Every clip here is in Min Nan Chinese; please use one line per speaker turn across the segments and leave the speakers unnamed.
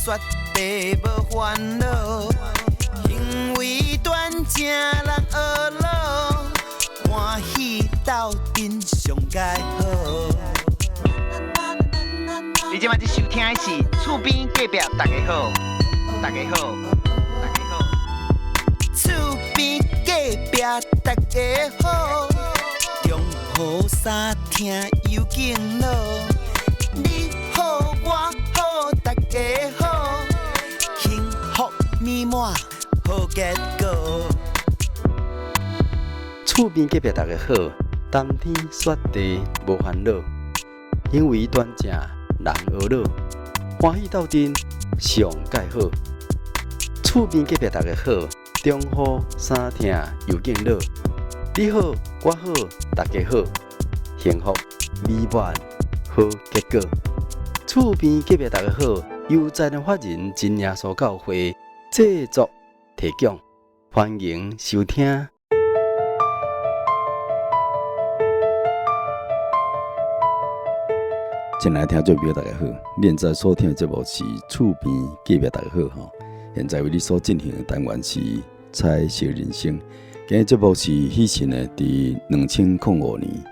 雪地無煩惱，行為端正人呵咾，歡喜鬥陣上蓋好。你這擺收聽的是厝邊隔壁大家好，大家好，大家好。厝邊隔壁大家好，中雨三聽有敬老，你好我好大家好，幸福美滿好結果。
厝邊隔壁大家好，談天說地無煩惱，行為端正人呵咾，歡喜鬥陣上蓋好。厝邊隔壁大家好，中雨三聽又敬老，你好我好大家好，幸福美滿好結果。厝邊隔壁大家好，由在的法人真耶穌教會製作提供，歡迎收聽。親愛聽眾朋友，大家好！你現在所聽的節目是厝邊隔壁大家好吼。現在為你所進行的單元是彩色人生。今日節目是喜神的，佇2005年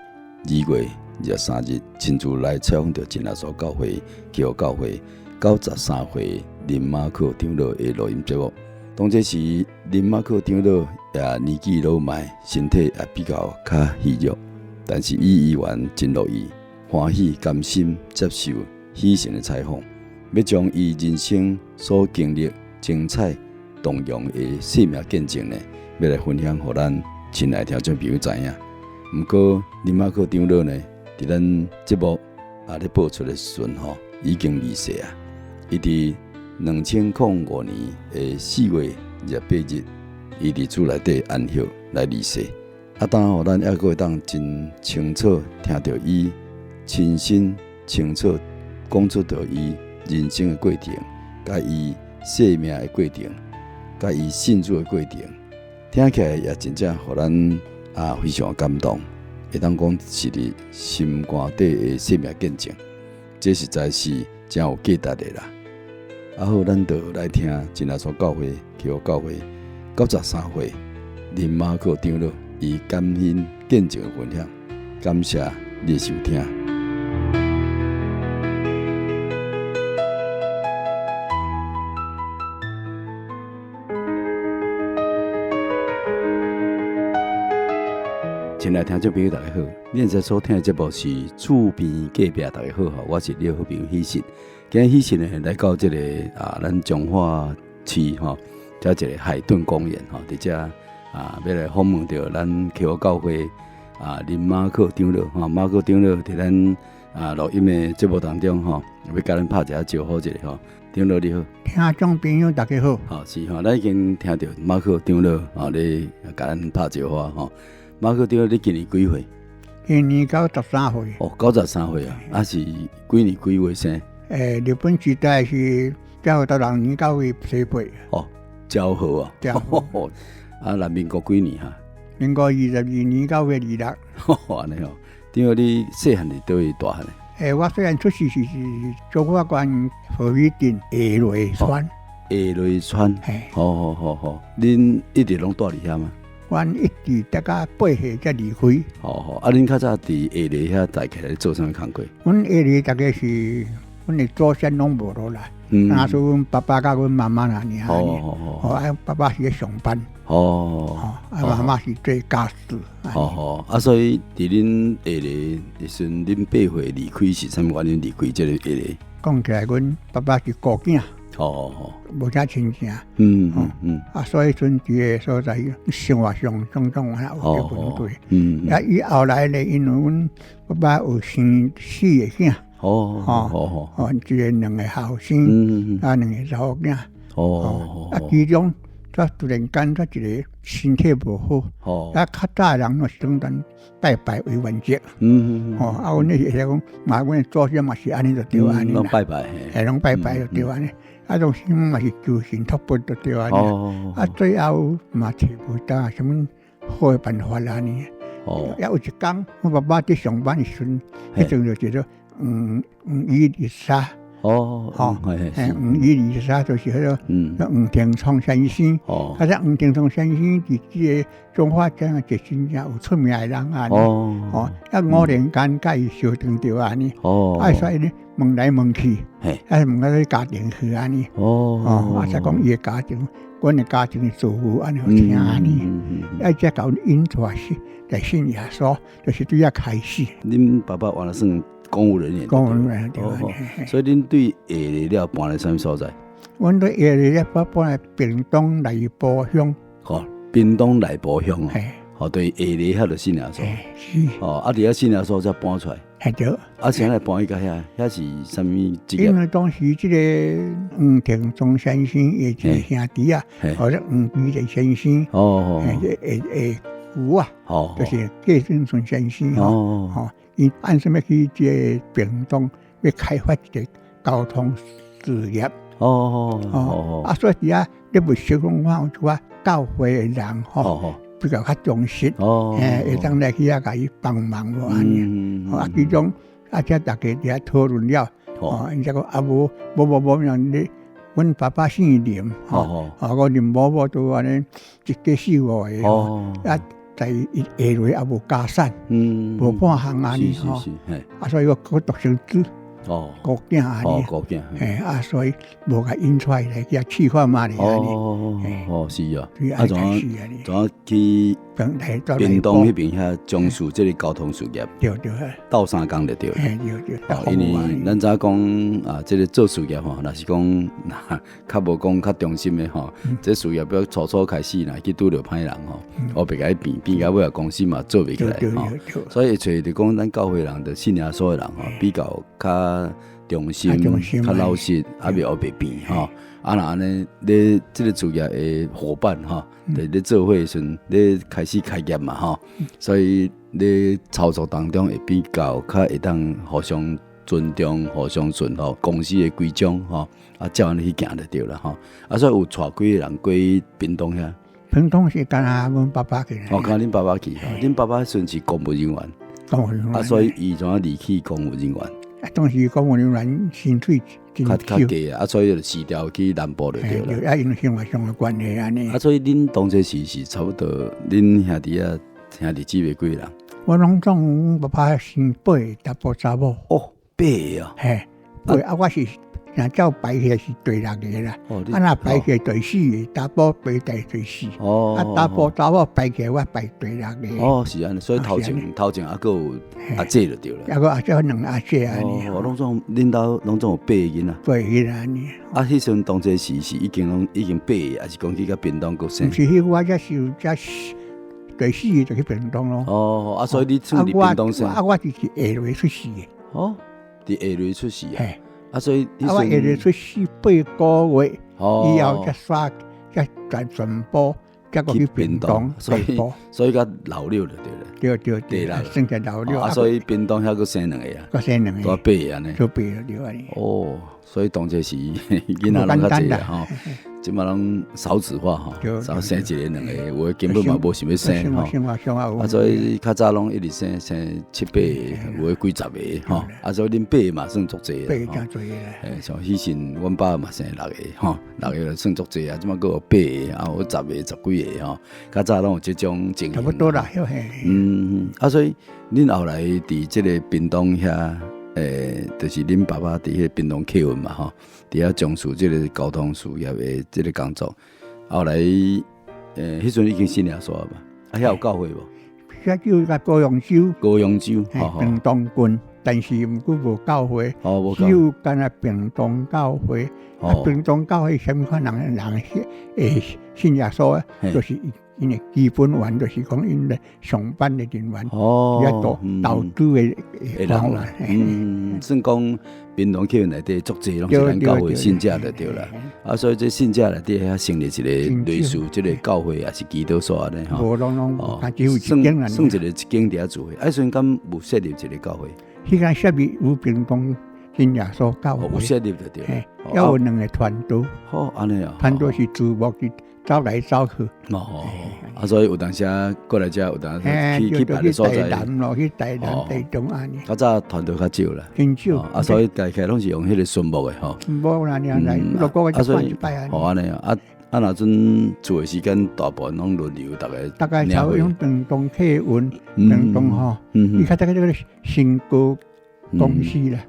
2月23日親自來採訪著真耶穌教會基督教會93歲林馬克長老的錄音節目。當這時林馬克長老也年紀老邁，身體也比較較虛弱，但是伊依然真樂意、歡喜、甘心接受喜神的採訪，欲將伊人生所經歷精彩動容的生命見證呢，欲來分享予咱親愛聽眾朋友知影。毋過林馬克長老呢，佇咱節目啊咧播出的時陣吼，已經離世啊。伊佇2005年的4月28日，伊佇厝內底安息來離世。啊，當予咱猶閣會當真清楚聽著伊親身清楚講出著伊人生的過程，佮伊生命的過程，佮伊信主的過程，聽起來也真正予咱啊非常感動。會當講是佇心肝底的生命見證，這實在是真有價值的啦。啊好，咱就來聽真耶穌教會基督教會93歲林馬克長老伊感恩見證的分享，感謝你的收聽。親愛聽眾朋友，大家好！你現在所聽的節目是厝邊隔壁，大家好吼，我是你的好朋友喜信。今日喜信呢來到這個啊，咱彰化市吼，遮一個海頓公園吼，佇遮啊，欲來訪問著咱基督教會啊林馬克長老吼，馬克長老佇咱啊錄音的節目當中吼，欲共咱拍一下招呼一下吼。長老你好，
聽眾朋友大家好。
吼是吼，咱已經聽著馬克長老吼咧共咱拍招呼吼。馬克長老，你今年幾歲？
今年93歲。
哦，93歲啊！啊是幾年幾月生？
日本時代是昭和6年9月28。
哦，昭和啊。
昭和。
啊，那民國幾年哈？
民國22年9月26。
按呢哦，長老你細漢佇佗位大漢的？
我細漢出世是彰化縣和美鎮下螺村。
下螺村。
嘿。
好好好好，恁一直攏住佇遐嗎？
阮一直直到8歲才離開。
好好，啊，恁較早佇下螺遐大起來做啥物工課？
阮下螺大概是阮的祖先攏無落來，若是阮爸爸佮阮媽媽爾爾。哦，啊，爸爸是咧上班。
哦。
啊，媽媽是做家事。
哦哦，啊，所以佇恁下螺的時陣，恁8歲離開是啥物原因離開這個下螺？
講起來，阮爸爸是孤囝。
哦哦，
無啥親情。啊，所以陣佇個所在生活上種種啊有這問題。啊，伊後來咧，因為阮爸爸有生四個囝。哦，一個兩個後生，啊兩個查某囝。啊，其中煞突然間煞一個身體無好。啊，較早的人攏是講咱拜拜為原則。哦，啊，阮那時會講，嘛，阮的祖先嘛是按呢就對按呢啦。
攏拜拜。
嘿，攏拜拜就對按呢。啊，當時嘛是求神託佛就對按呢。啊，最後嘛揣無到啥物好的辦法按呢。啊，有一工，阮爸爸佇上班的時陣，彼陣就一個黃黃衣日沙。吼，黃以利沙就是彼个黃廷聰先生。啊，這黃廷聰先生佇這个彰化這樣一個真正有出名的人啊。吼，啊，偶然間佮伊相拄著按呢。啊，所以呢，問來問去，啊，問到家庭去按呢。哦，啊，才講伊的家庭，阮的家庭的祝福按呢予聽按呢。啊，才共阮引帶信來信耶穌，就是對遐開始。
恁爸爸原來算公務人員，
公務人員對。
所以恁對下來了搬來啥物所在？
阮對下來了搬搬來屏東內埔鄉。
哦，屏東內埔鄉哦。哦，對，下來遐就信耶穌。
是。
哦，啊，佇遐信耶穌才搬出來。
係對。
啊，啥來搬去到遐？遐是啥物職業？
因為當時這個黃廷忠先生的一個兄弟啊，或者黃基仁先生，會姑啊，就是季振順先生吼，吼，伊按啥物去這個屏東欲開發一個交通事業。啊，所以佇遐你物色講看有一寡教會的人吼，比較較忠實，會當來去遐共伊幫忙無按呢。啊，其中啊，遮逐家佇遐討論了，哦，𪜶才講啊，無無無無，你阮爸爸姓林，吼，啊，我林某某都按呢一家四五个，啊，在伊下落也無家產，無半項按呢吼，啊，所以我閣獨生子。孤囝按呢，
孤囝，
嘿啊，所以無共引出來來去遐試看覓咧按呢。
哦，是啊，啊，怎怎去屏東彼邊遐從事這個交通事業？
對對，
鬥相共就對。
嘿對對。
因為咱知影講啊，這個做事業吼，若是講較無講較忠心的吼，這事業欲初初開始若去拄著歹人吼，烏白共伊變變到尾仔公司嘛做袂起來吼。所以揣就講咱教會人，就信耶穌的人吼，比較較忠心、較老實，啊袂烏白變吼。啊，若按呢，你這個事業的夥伴吼，佇咧做伙的時陣，你開始開業嘛吼，所以你操作當中會比較較會當互相尊重、互相順服公司的規章吼，啊，照按呢去行就對啦吼。啊，所以有帶幾個人過屏東遐？
屏東是干焦阮爸爸去。
哦，干焦恁爸爸去。恁爸爸彼陣是公務人員。
公務人員。
啊，所以伊怎啊離去公務人員？
啊，當時公務人員薪水真
較較低啊，所以就辭掉去南部就對啦。
啊，因為生活上的關係按呢。
啊，所以恁當初是差不多，恁兄弟啊兄弟姊妹幾個人？
我攏總阮爸爸生八個查埔查某。
哦，八個啊。
嘿，八個啊，我是若照排起來是第六個啦。啊，若排起來第四個，查埔排第四。
哦。
啊，查埔查某排起來我排第六個。
哦，是按呢，所以頭前頭前猶閣有阿姐就對了。
猶閣阿姐兩個阿姐按呢。
哦，攏總恁兜攏總有八個囡仔。
八個囡仔按呢。
啊，彼時陣當初是已經攏已經八個，還是講去到屏東閣生？
毋是，彼我才是才第四個就去屏東咯。
哦，啊，所以你算佇屏東生。
啊，我就是下落出世的。
哦，佇下落出世啊。啊，所以
啊，我下落出世八個月，以後才煞才全全部才閣去屏東，
所以較老了就對了。
對對對，算起老了。
啊，所以屏東遐閣生兩個啊，
閣生兩個，
多八個按呢。
做八個對按呢。
哦，所以當初是囡仔攏較濟吼，這馬攏少子化吼，少生一個兩個，有的根本嘛無想欲生吼。啊，所以較早攏一直生生七八個，有的幾十個吼。啊，所以恁八個嘛算足濟
啦。八個真濟啦。
欸，像彼時阮爸嘛生六個吼，六個就算足濟啊，這馬閣有八個，啊有十個、十幾個吼。較早攏有這種情形。
差不多啦，
嗯，啊，所以恁後來佇這個屏東遐，就是恁爸爸佇彼個屏東客運嘛吼，佇遐從事這個交通事業的這個工作。後來，彼陣已經信耶穌嘛，啊，遐有教會無？
遐叫個高陽州。
高陽州，
屏東郡，但是毋過無教會，只有干焦屏東教會。屏東教會啥物款人人會信耶穌，就是𪜶的基本員，就是講𪜶咧上班的人員，較多投資的人員。
嗯，算講屏東客運內底足濟攏是咱教會信者就對啦。啊，所以這信者內底遐成立一個類似這個教會，也是祈禱所按呢吼。
無攏攏，只有一間
算一個一間佇遐聚會。啊，彼陣敢無設立一個教會？
彼間設立有屏東。真耶穌教會。
有設立就對。
嘿，猶有兩個傳道。
好，按呢哦。
傳道是自牧去走來走去。
哦，啊，所以有當時過來遮，有當去去別个所在。
去台南咯，去台南、台中按呢。
較早傳道較少啦。
真少。
啊，所以大概攏是用彼個巡牧的吼。
無啦，爾來，六個月一擺一擺。
哦，按呢啊，啊，若陣做的時間，大部分攏輪流，逐家。
大概差不多用長東客運，長東吼，伊較早個這個新高公司啦，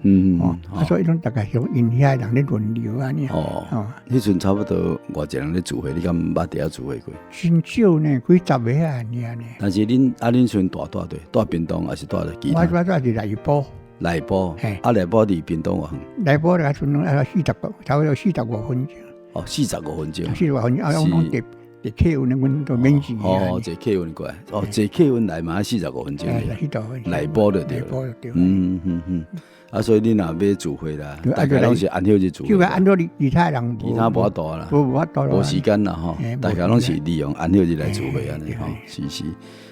哦，啊，所以攏大概用𪜶遐人咧輪流按呢。
哦，彼陣差不多偌濟人咧聚會，你敢捌佇遐聚會過？
真少呢，幾十個按呢呢。
但是恁啊，恁時陣蹛佇佗？蹛屏東還是蹛佇其他？
我我蹛佇內埔。
內埔，啊，內埔離屏東偌遠？
內埔來陣攏愛40個，差不多45分鐘。
哦，45分鐘。
45分鐘，啊，攏攏佇佇客運，阮都免錢。
哦，坐客運過來，哦，坐客運來嘛四十五分鐘。
45分鐘。
內埔就對。
內埔就對。
嗯嗯嗯。啊，所以你若欲聚會啦，大概攏是安息日聚會。
就按照你其他人，
其他無法度啦，
無法度，
無時間啦吼。大家攏是利用安息日來聚會按呢吼，是是。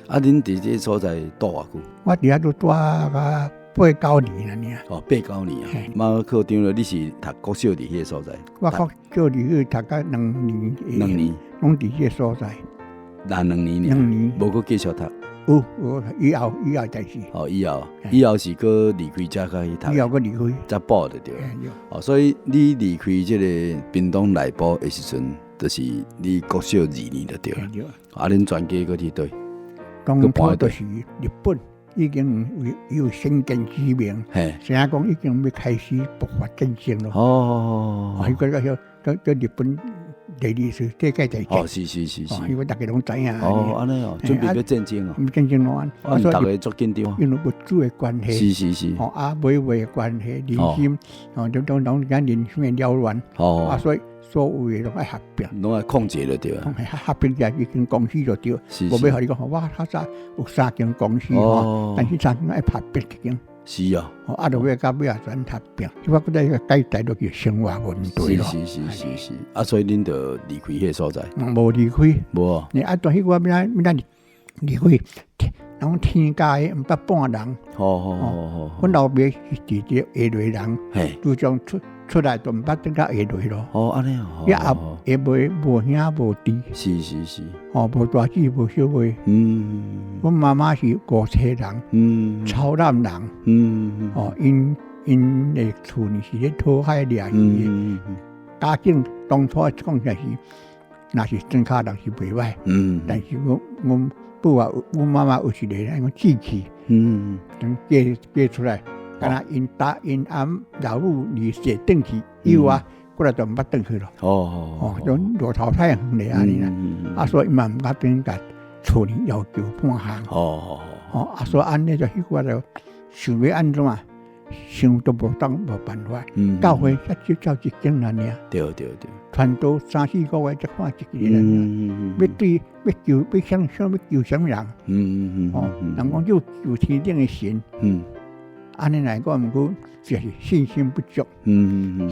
啊，恁佇這所在蹛偌久？
我佇遐都蹛甲八九年了呢。
哦，八九年啊。馬科長了，你是讀國小佇彼個所在？
我國小佇彼讀甲兩年。
兩年。
攏佇這個所在。
那兩年？
兩年。
無閣繼續讀？
有有，以後以後代誌。
哦，以後以後是閣離開遮較去讀。
以後閣離開。
才補就對。哦，所以你離開這個屏東內埔的時陣，就是你國小二年就對了。啊，恁全家閣去佗？
當初就是日本已經有先見之明，知影講已經欲開始爆發戰爭咯。
哦，
彼個叫叫叫日本第二次世界大戰。
哦，是是是是。
彼個逐家攏知影。
哦，按呢哦，準備欲戰爭哦。
戰爭咯，
啊，逐家足緊張。
因為物資的關係。
是是是。
哦，啊，買賣的關係，人心，哦，都都攏講人心的擾亂。
哦。
啊，所以所有的攏愛合併。
攏愛控制就對啊。
合併就已經公司就對。無欲予你講，我較早有三間公司吼，但是三間愛合併一間。
是啊。
啊，就欲到尾仔全合併，我閣再解決落去生活問題咯。
是是是是是。啊，所以恁就離開彼個所在。
無離開。
無啊。
你啊，當彼我欲怎欲怎離開？人講天家的毋捌半人。
好好好好。
阮老爸是佇這下螺人，自從出出來就毋捌轉到下螺咯。
哦，按呢哦。
伊也也袂無兄無弟。
是是是。
哦，無大姊無小妹。阮媽媽是五車人。草欖人。哦，𪜶𪜶的厝呢是咧討海掠魚的。家境當初講起來是，若是莊跤人是袂歹。但是我阮母啊，阮媽媽有一个按講志氣。等嫁嫁出來，敢若𪜶搭𪜶阿老母離世轉去，以後啊，過來就毋捌轉去咯。
哦
哦，種落頭太遠咧按呢啦。啊，所以嘛毋敢轉共厝裡要求半項。
哦
哦，啊，所以按呢就彼個就想欲按怎，想都無當無辦法。教會才只走一間爾。
對對對。
傳道三四個月才看一個人。欲對欲求欲想想欲求啥物人？哦，人講就求天頂的神。按呢來講，毋過就是信心不足。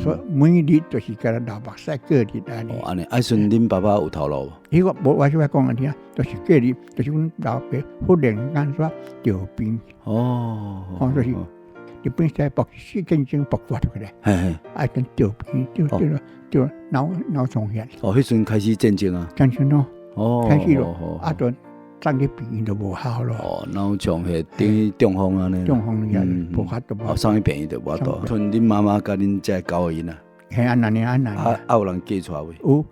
所以每日就是共流目屎過日按呢。
哦，按呢，啊，時陣恁爸爸有頭路無？
彼個無，我小可講予聽，就是過日，就是阮老爸忽然間煞著病。
哦。
哦，就是日本在爆發戰爭爆發出來。
嘿嘿。
啊，陣著病，著著著腦腦充血。
哦，彼陣開始戰爭啊？
戰爭咯。
哦。
開始咯。啊，就送去病院就無效咯。
哦，腦充血等於中風按呢。
中風也無法度。
哦，送去病院就無法度。賰恁媽媽佮恁這九個囡仔。
嘿，按呢按呢。
啊啊，有人嫁娶未？
有，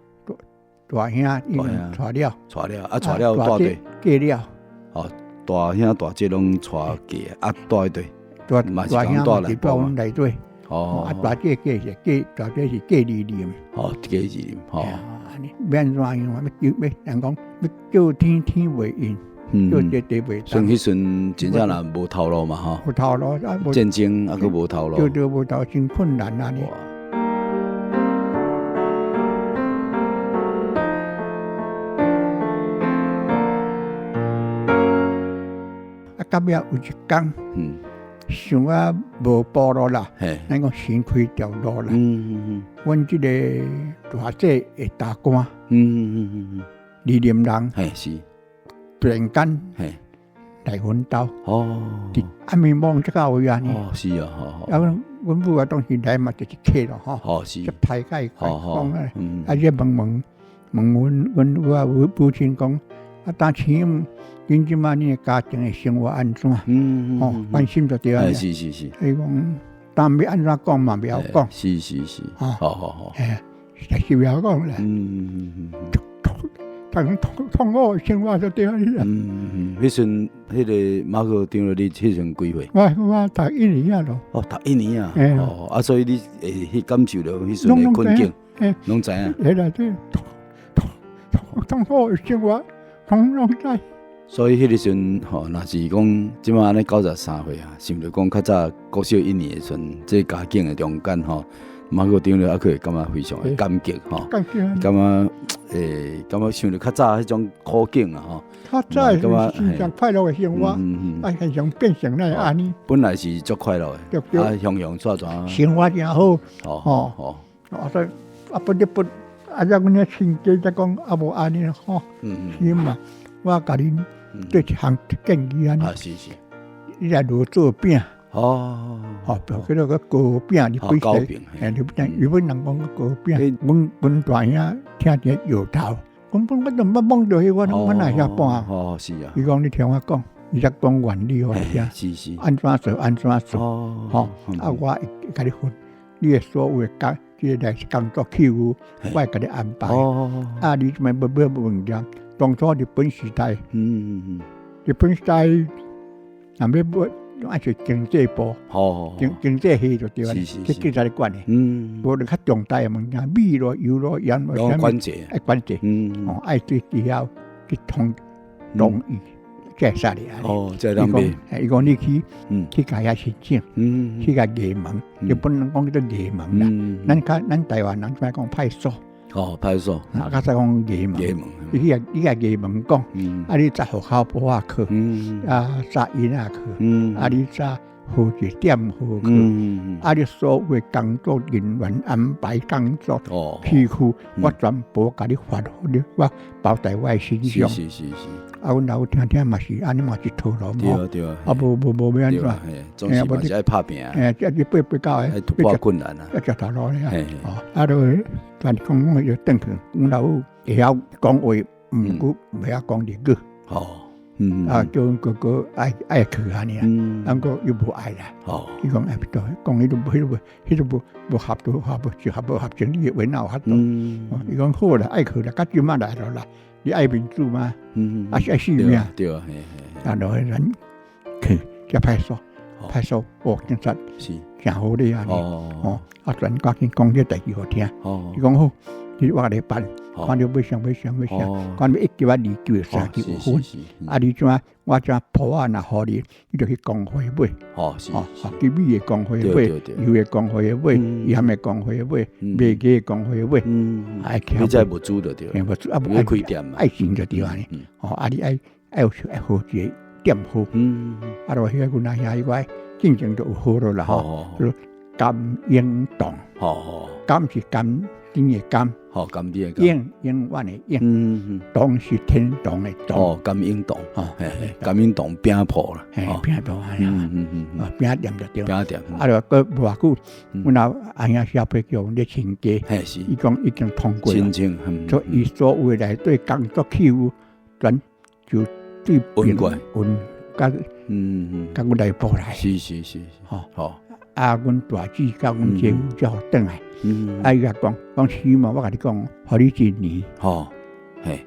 大兄已經娶了。
娶了，啊，娶了帶對。
嫁了。
哦，大兄大姐攏娶嫁，啊，帶對。
大大兄嘛是蹛阮內底。
哦。
啊，大姐嫁是嫁，大姐是嫁二林。
哦，嫁二林，吼。
欲按怎樣啊？欲叫欲人講欲叫天天袂應，叫地地袂
動。彼陣真正若無頭路嘛，吼。
無頭路啊！
戰爭啊，閣無頭路。
對對，無頭真困難啊！啊，到尾有一工，想啊無步路啦，咱講神開條路啦。阮這個大姐的大官，二林人，
嘿是，
突然間，來阮兜。
哦。
暗暝望這到位按呢。
哦，是啊，吼吼。
啊，阮母啊當時來嘛就是客咯，吼。
哦，是。
這歹甲伊講啊，啊，這問問問阮阮我母親講，啊，當請恁這擺恁的家庭的生活按怎？吼，關心就對啊。伊講，當欲按怎講嘛，袂曉講。
好好好。
嘿，實在是袂曉講啦。痛痛痛苦的生活就對啊。
彼陣彼個馬可長老，你彼陣幾歲？
我讀一年啊咯。
哦，讀一年啊。哦，啊，所以你會去感受著彼陣的困境，攏知影。
會啦，這痛痛痛苦的生活，攏攏知。
所以彼個時陣吼，若是講這馬按呢93歲啊，想著講較早國小一年的時陣，這家境的中間吼，馬可長老猶閣會感覺非常的感激吼，
感激，
感覺感覺想著較早彼種苦境啊吼，
較早是真快樂的生活，啊，現在變成咧按呢。
本來是足快樂的，啊，雄雄壯壯，
生活誠好，吼，啊，所以啊，不得不，啊，這阮遐親家才講啊，無按呢吼，是嘛？我共恁做一項建議按呢，你來學做餅。吼，叫做個糕餅，日本嘿，日本日本人講個糕餅。阮阮大兄聽一個搖頭，講本我都毋捌摸著彼，我我哪會曉搬？
哦，是啊。
伊講你聽我講，伊才講原理予我聽。按怎做按怎做。吼，啊，我會共你分，你的所有的工，這個來工作器具，我會共你安排。啊，你這擺欲買物件，當初日本時代，日本時代，若欲買，愛揣經濟部，經經濟系就對啊，去警察咧管的。無論較重大的物件，米囉、油囉、鹽囉，啥物愛管制，哦，愛對佇遐去通同意，才會使哩。
哦，才會當買。
伊講你去，去共遐申請，去共衙門，日本人講叫做衙門啦。咱較咱台灣人這擺講派出所。
哦，派出所。
啊，較早講衙門。
衙門。
你去共你共衙門講，啊，你紮戶口簿仔去，啊，紮印仔去，啊，你紮號一點號去，啊，你所有的工作人員安排工作，器具，我全部共你發予你，我包在我的身上。啊，阮老母聽聽嘛是按呢嘛一套路。
對對。
啊，無無無欲按怎？
總是嘛是愛拍拚。
嘿，這是八八九的。
愛突破困難啊。
愛食頭路咧。哦，啊，就但講講就轉去，阮老母會曉講話，毋過袂曉講日語。
哦。
啊，叫阮哥哥愛愛去按呢啊，毋過又無愛啦。伊講愛對，講彼個彼個彼個無無合都合無就合無合情理的話，哪有法度？伊講好啦，愛去啦，較這馬來就來。你愛民主嗎？啊是愛死命。
對啊，嘿
嘿。啊，落去咱去遮派出所，派出所哦，警察
是
誠好咧按呢。哦，啊，全趕緊講這代誌予聽。伊講好，你我共你辦。看你欲啥欲啥欲啥，看你一級啊、二級、三級有分。啊，你怎我怎簿仔若予你，你就去工會買。
哦，是。
哦，去米的工會買，油的工會買，鹽的工會買，麥雞的工會買。愛去。
你這物資就對。
物資啊，
無開店嘛。
愛錢就對按呢。哦，啊，你愛愛有愛號一個店號。啊，就彼個阮阿兄伊個進前就有號囉啦吼。叫甘永棟。甘是甘甜的甘。
吼，甘甜的甘。
永永遠的永。棟是天堂的堂。
哦，甘永棟。嘿，甘永棟餅鋪啦。
嘿，餅鋪按呢。餅店就對。
餅店。
啊，就閣無偌久，阮阿阿兄寫批叫阮咧親家。
嘿是。
伊講已經通過。
申請。
所以伊所有的內底工作器具，全就對
運過來。
運佮佮阮內部來。
吼。
吼。啊，阮大姊佮阮姐夫才予轉來。啊，伊共講講起碼我共你講，予你一年。
吼，嘿，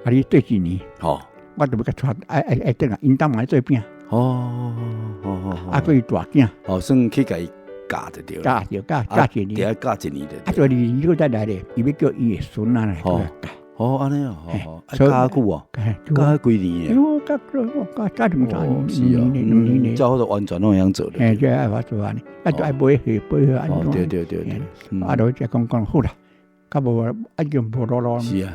予你做一年。
吼，
我就欲共帶愛愛愛轉來，𪜶兜嘛愛做餅。
哦，好好好。
啊，閣伊大囝。
哦，算去共伊教就對。
教就教教一年。
對啊，教一年就。
啊，做二年閣再來咧，伊欲叫伊的孫仔來閣來教。
哦，按呢哦，啊，教久哦，教幾年
的？教教教兩三年，兩年兩年。
差不多完全攏會曉做咧。
嘿，這愛法做按呢，啊，就愛買貨買貨按怎？
對對對對。
啊，就才講講好啦，較無啊，已經無路路。
是啊，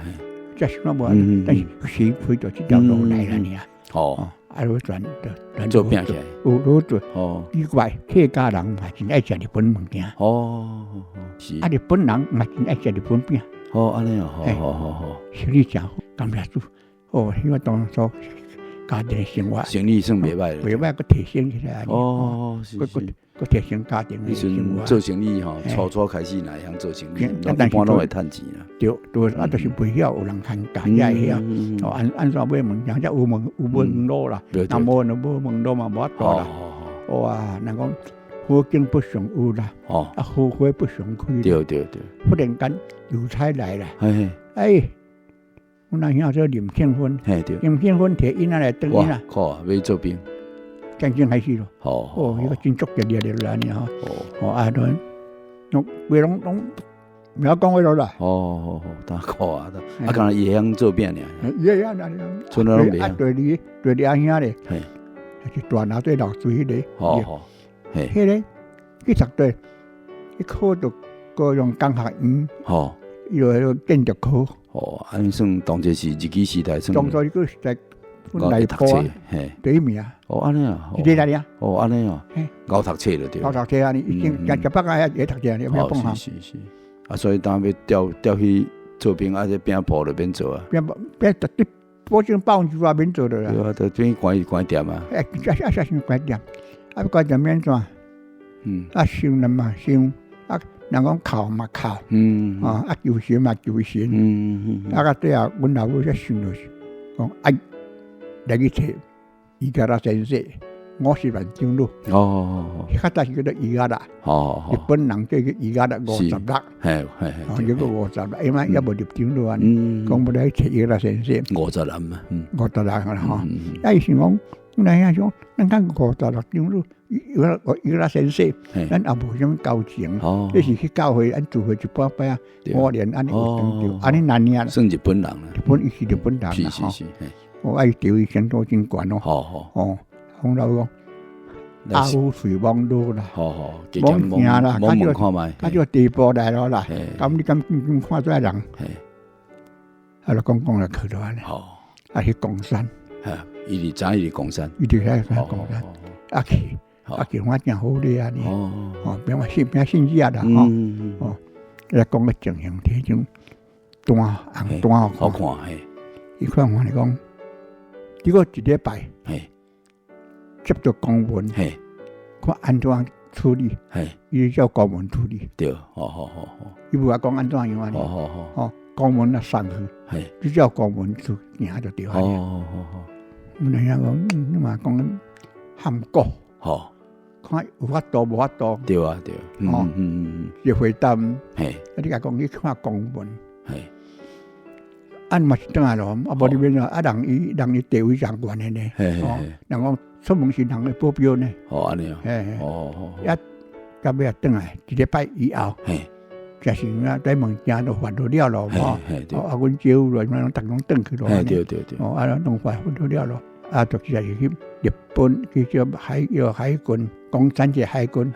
這想無，但是是開著這條路來啦爾。
哦，
啊，就轉轉
做餅起來。
有有做。
哦。
奇怪，客家人嘛真愛食日本物件。
哦，是。
啊，日本人嘛真愛食日本餅。
哦，按呢哦，好好好，
生意誠好，感謝主。哦，彼個當初家庭的生活，
生意算袂歹，
袂歹，閣提升起來。
哦，是是，
閣提升家庭的生活。
做生意吼，初初開始若會曉做生意，一般攏會趁錢啦。
對對，啊，就是袂曉有人牽教，才會曉。哦，按怎買物件，才有門有門路啦。若無就無門路嘛，無法度啦。哇，人講好景不常有啦，啊，好花不常開。
對對對。
忽然間郵差來啦，哎，阮阿兄叫林慶芬，林慶芬提囡仔來轉囡仔，
靠，欲做兵，
戰爭開始咯。哦，彼個真足熱烈啦，按呢吼。哦，啊，都攏規攏攏毋曉講話囉啦。
哦哦哦，大苦啊！啊，敢若伊會曉做餅爾。
伊會曉，
賰仔攏袂曉。
啊，第二阿兄咧，是大拿做老師彼個。
哦哦，
彼個去讀對，去考著高雄工學院。伊就彼個建築科。
哦，按呢算當這是日據時代算。
當初彼個時代，內部啊，第一名。
哦，按呢啊。
是這爾。
哦，按呢啊。𠢕讀冊就對。
𠢕讀冊按呢，已經食北啊，會讀冊，會曉放
是是是。啊，所以當欲調調去做兵，啊，這餅鋪就免做啊。
餅鋪餅絕對保證80%免做了啦。
對啊，就變關關店啊。
欸，啊啊，啥想關店？啊，關店免怎？啊，想了嘛想，啊，人講哭嘛哭，啊，求神嘛求神，啊，到最後，阮老母才想著是講，愛來去揣伊加拉先生50萬長老。
哦，
較早是叫做伊加拉，日本人叫做伊加拉56，
嘿嘿嘿，
哦，叫做56，因為猶無入長老按呢，講欲來揣伊加拉先生，50
人嘛，56
人啦吼，啊，伊想講，阮阿兄想，咱講56長老，伊加拉先生，咱也無啥物交情，這是去教會，咱聚會一半擺啊，五年按呢有當著，按呢難爾。
算日本人啦，
日本伊是日本人啦，
是是是，
哦，啊伊地位相當真懸哦，哦，阮老母講，阿有喙罔落啦，罔行啦，較少地步來囉啦，咁你敢敢看這人？啊，就講講就去了按呢，啊去岡山，
伊佇知伊佇岡山，
伊佇遐岡山，啊去，啊去看誠好咧按呢，哦，變我信變信仰啦，吼，哦，來講個情形，提種單紅單
好看，嘿，
伊看看來講，結果一禮拜，接著公文，看按怎處理，伊就照公文處理，
對，好好好好，
伊無愛講按怎樣按呢，
好好好，
哦，公文啊送去，你照公文去行就對啊。
好好好，
阮阿兄講，你嘛講含糊，
好，
看有法度無法度，
對啊對，哦，嗯嗯，
伊回答，啊你共講去看公文，啊嘛是轉來咯，啊無你免怎，啊人伊人伊地位上懸的呢，哦，人講出門是人的保鏢呢，
哦按呢哦，哦哦，
啊到尾啊轉來一禮拜以後，就是啊，這物件都發落了咯，吼，啊阮姐夫咯，攏逐攏轉去咯，
對對對，
哦啊攏發落了咯，啊就直接去日本去叫海叫海軍，岡山這海軍，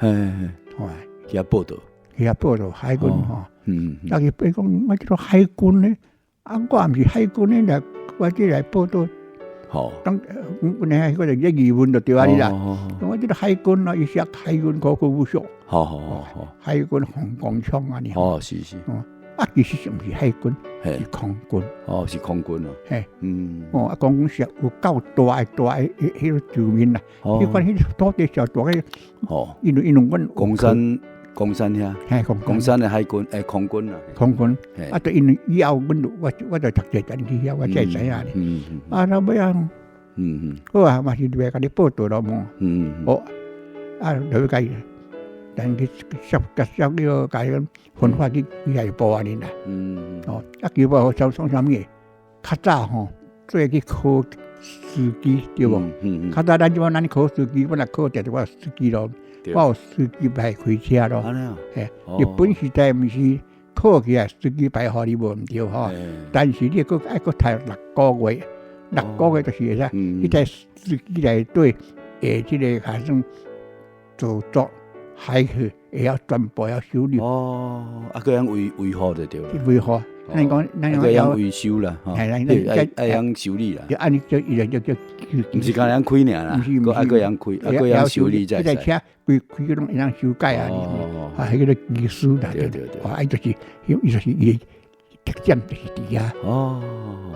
哦，
去遐報到，
去遐報到海軍吼，啊伊講我這個海軍呢。啊，我毋是海軍的來，我這來報到。
好，
當阮阮遐個一疑問就對按呢啦。我這個海軍啊，伊寫海軍考古學。
好好好好。
海軍航空廠按呢。
哦，是是。
啊，其實是毋是海軍，是空軍。
哦，是空軍哦。
嘿，哦，啊，空軍是有夠大的大的彼個場面啦。彼款彼個土地小大个。
哦。
因為阮
岡山。岡山遐，岡山的海軍，欸，空軍啊，
空軍，啊，就因為以後阮我我就讀冊陣去遐，我才會知影咧。啊，到尾啊，好啊，嘛是袂共你報到咯無。哦，啊，就欲共伊，等去接接接彼個共伊分發去去遐部按呢啦。哦，啊，其實我想創啥物？較早吼，做去考司機對無？較早咱這擺咱考司機，本來考著就我司機咯。我有司機牌開車咯，嘿，日本時代毋是考起來司機牌予你無毋對吼，但是你閣愛閣讀六個月，六個月就是會使，彼台司機內底下這個較算做作海去會曉全部會曉修理。
哦，啊，閣曉維維護就對啦。
維護，咱講咱講
曉維修啦，吼，愛愛曉修理啦。
就按呢叫伊就叫，
毋是干焦曉開爾啦，閣愛閣曉開，啊閣曉修理才會使。
這台車規開攏會當修改啊，啊，彼個技師啦，
對對對，
啊，伊就是，伊就是伊的特點就是佇遐。
哦，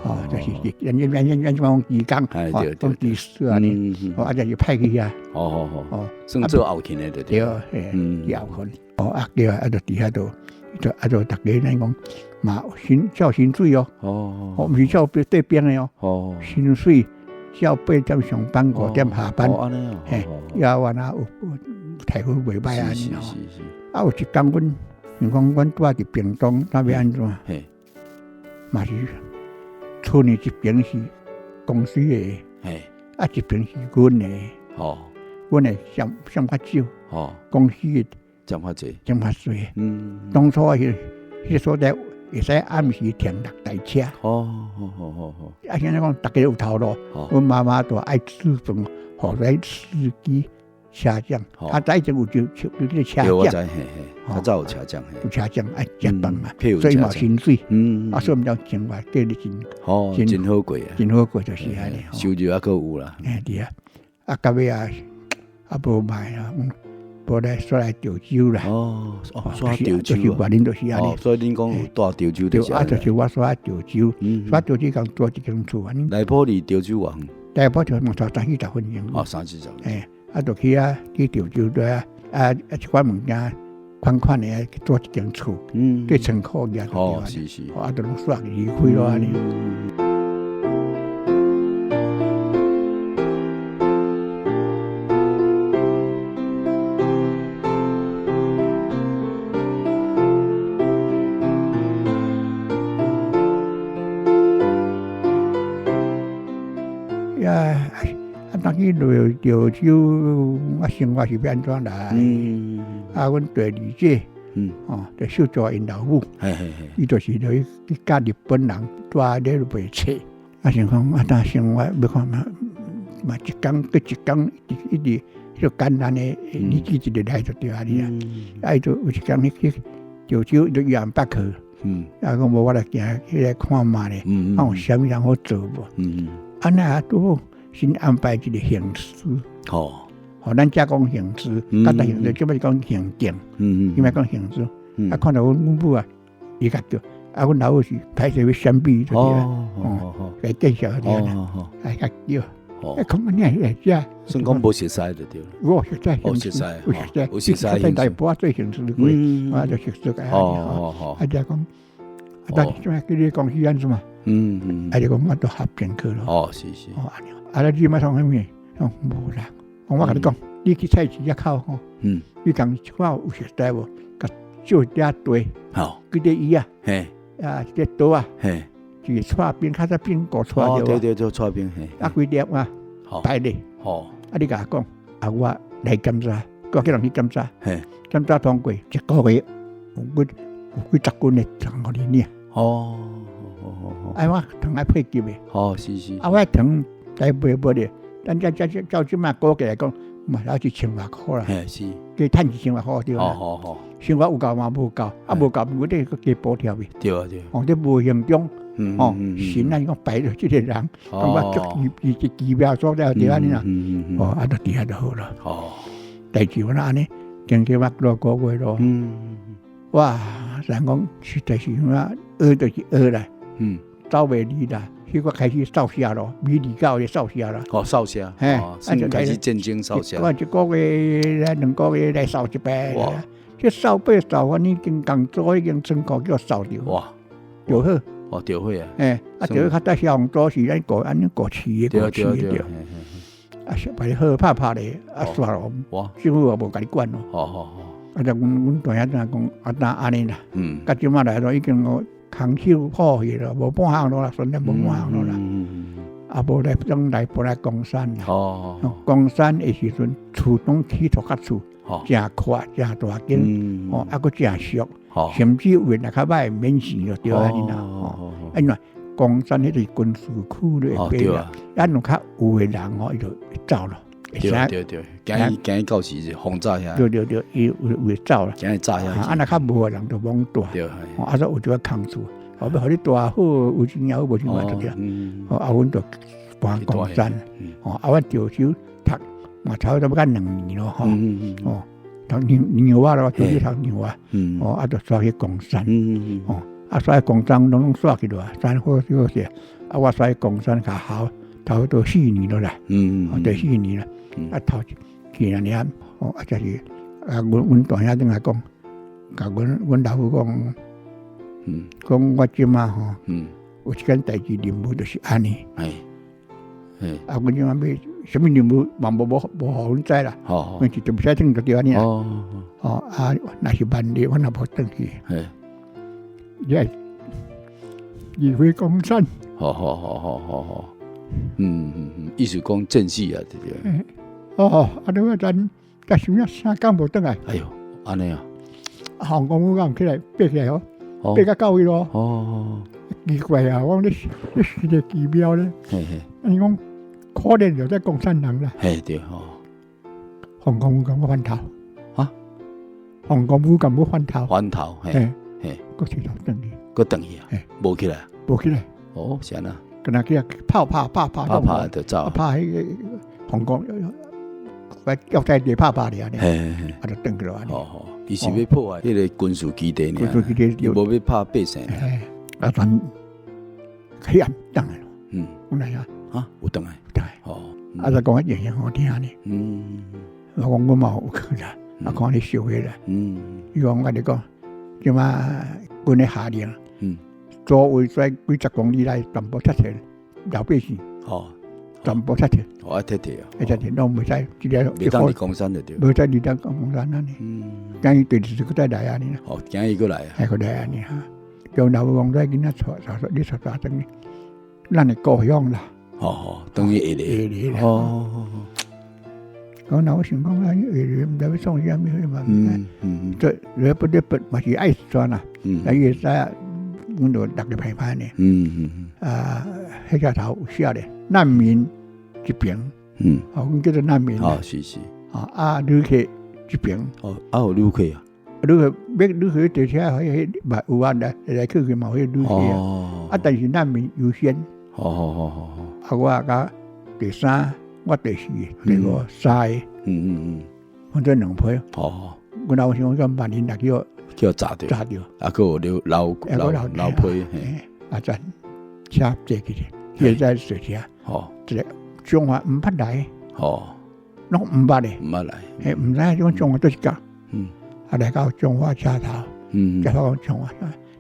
哦，就是咱咱咱咱講技工，哦，講技師按呢，哦，啊就是派去遐，
哦，算做後勤的對
對，嗯，後勤，哦，啊叫啊就佇遐度，就啊就逐家咱講嘛薪照薪水哦，哦，毋是照對兵的哦，薪水照8點上班，5點下班，嘿，也完啊有待遇袂歹按呢吼，啊有一工阮，想講阮住佇屏東，那欲按怎？嘛是厝呢一邊是公司的，啊一邊是阮的，阮的佔佔較少，公司的
佔較濟，
佔較濟。當初彼彼所在會使暗時停六台車。啊，現在講逐家有頭路，阮媽媽都愛煮飯，予咱司機車匠，較早以前有就就這個車匠，
較早有車匠，
有車匠愛食飯嘛，所以嘛有薪水，啊，所以毋知生活過得真，
真好過啊，
真好過就是按呢，
收入猶閣有啦，
嘿對啊，啊到尾啊，啊無賣啊，無來煞來潮州啦，
哦，煞潮州，
就是原因就是按呢，
所以恁講有蹛潮州就是
啊，就是我煞潮州，煞潮州共租一間厝按呢。
內埔離潮州偌遠？
內埔就嘛三四十分鐘，
哦，三四十，
嘿，啊，就去遐去潮州對啊，啊啊一寡物件款款的去租一間厝，對倉庫遐就對啊，
是是，
啊，就攏煞離開囉按呢。呀，啊，當去落潮州，啊，生活是欲按怎來？啊，阮第二姐，哦，就秀祖𪜶老母，伊就是落去去佮日本人蹛咧賣冊。啊，想講啊，當生活欲看嘛，嘛一工過一工，一直一直彼個艱難的日子一直來就對按呢啊。啊，伊就有一工去潮州，伊就伊也毋捌去。啊，講無我來行去來看覓咧，看有啥物通好做無？按呢啊，拄好先安排一個行師。吼，咱遮講行師，較早行師，這擺是講行政，這擺講行師。啊，看著阮阮母啊，伊共叫，啊，阮老母是歹勢欲閃避就對啊，哦，來見笑就對啦，來共叫，啊，講啊，你來遮，
算講無熟似就對。
我熟似，
有熟似，
有熟似，
有熟似。
在內埔做行師過，我就熟似個。啊，就講，啊，但是這擺叫你公司按怎嘛？啊，就講我都合併去咯。
哦，是是。
哦，按呢，啊，你這擺創啥物？講無啦。講我共你講，你去菜市遐口吼，你共看有熟似無？共借一點地，幾個椅仔，啊，一個桌仔，一個蔡冰，較早冰果蔡著。
對對對，蔡冰嘿。
啊，幾粒啊，排咧。啊，你共伊講，啊，我來檢查，我叫人去檢查，檢查通過一個月有幾有幾十斤的糖予你領。啊，我糖愛配給的。
哦，是是。
啊，我糖來賣無咧，咱遮遮照這擺估計來講，嘛也一千外箍啦。
嘿，是。
加趁一千外箍對啦。生活有夠嘛？無夠，啊無夠，無得閣加補貼伊。
對啊對。
哦，佇無形中，哦，神啊，講擺著這個人，感覺足奇奇妙所在對按呢啦。哦，啊，就佇遐就好啦。代誌我按呢，經過幾個月咯。哇！人講實在是啥，學就是學啦。走袂離啦，彼個開始掃射咯，美麗島咧掃射啦。
哦，掃射。
嘿，
啊就開始戰爭掃射。
我一個月來2個月來掃一擺。哇！這掃把掃，我已經工作已經倉庫叫掃著。
哇！
就好。
哦，著好啊。
嘿，啊，著好較早消防組是咱過按呢過市的過市的對。啊，把你好拍拍咧，啊，煞咯。
哇！
政府也無共你管咯。啊，就阮阮大兄怎講，啊，當按呢啦。到這擺來咯，已經我空手破去咯，無半項咯啦，順便無半項咯啦。啊，無來轉來搬來岡山啦。岡山的時陣，厝攏起土較厝，誠闊，誠大間，哦，啊，閣誠俗，甚至有的若較歹免錢就對按呢啦。哦，因為岡山彼個是軍事區咧，對啊，咱有較有的人吼，伊就走咯。
對對對，驚伊驚伊到時轟炸遐。
對對對，伊有有會走啦。
驚伊炸遐。
啊，若較無的人就罔蹛。
對。
哦，啊，所以有一個空厝，後尾予你蹛好，有錢也好，無錢也就對。哦，啊，阮就搬岡山。哦，啊，阮潮州讀嘛，差不多欲到2年咯，吼。哦，讀牛牛仔咯，潮州讀牛仔。哦，啊，就煞去岡山。哦，啊，所以岡山攏煞去落，山好好勢，啊，我煞去岡山較好，差不多四年落啦，第四年啦，啊頭幾年爾，哦，啊，就是啊，阮大兄轉來講，共阮老母講，講我這馬吼，有一件代誌任務就是按呢，啊，阮這馬欲啥物任務嘛無予阮知啦，阮是就毋使轉就對按呢啦，哦，啊，若是萬一阮若無轉去，你愛離開岡山。
好，意思講戰死啊，對對。
哦，啊，你話咱甲想啊，啥工無轉來？
哎喲，按呢啊。
航空母艦起來爬起來哦，爬到到位咯。奇怪啊，我講你是個奇妙咧。啊，伊講可憐就在岡山人啦。
嘿對吼。
航空母艦欲翻頭。
啊？
航空母艦欲翻頭。
翻頭，嘿，嘿。
閣轉頭轉去。
閣轉去啊？無起來。
無起來。
哦，是按怎？
敢若去炮拍拍拍
拍拍就走。
拍彼个航空，我要在地拍拍爾呢。啊，就轉去囉按呢。
哦，伊是欲破壞彼个軍事基地爾。
軍事基地。
伊無欲拍百姓。
啊，咱起暗轉來咯。阮來啊。
啊，有轉來。
轉來。
哦。
啊，就講形容予聽呢。我講我嘛有去啦，啊，看你燒火啦。伊講我共你講，這馬阮咧下令。周圍跩幾十公里內全部拆除老百姓。全部拆除。
哦，愛撤退啊！
愛撤退，攏袂使，這个
袂當佇岡山就對。
袂使佇咱岡山按呢。今日第二次閣再來按呢啦。
哦，今日閣來啊！
還閣來按呢哈。叫老母講，這囡仔帶帶你帶帶轉去，咱的故鄉啦。
哦，轉去下里。
下里啦。講那我想講啊，下里毋知欲創啥物嘛。這你不得不嘛是愛轉啦。啊，伊會知影，阮就六個歹歹呢。啊，彼只頭有寫咧，難民這邊。哦，阮叫做難民。
哦，是是。
啊，旅客這邊。
哦，啊有旅客啊。
旅客欲旅客坐車，彼彼嘛有啊，來來去去嘛有彼旅客啊。啊，但是難民優先。啊，我佮第三，我第四、第五三个。分做兩批。阮老想講萬一若叫
叫炸著。
炸著。
啊，閣有老老老老批嘿。
啊，咱車坐起來，伊會使坐車。一个彰化毋捌來。攏毋捌的。
毋捌來。
嘿，毋知影這種彰化佗一角。啊，來到彰化車頭。才發覺彰化，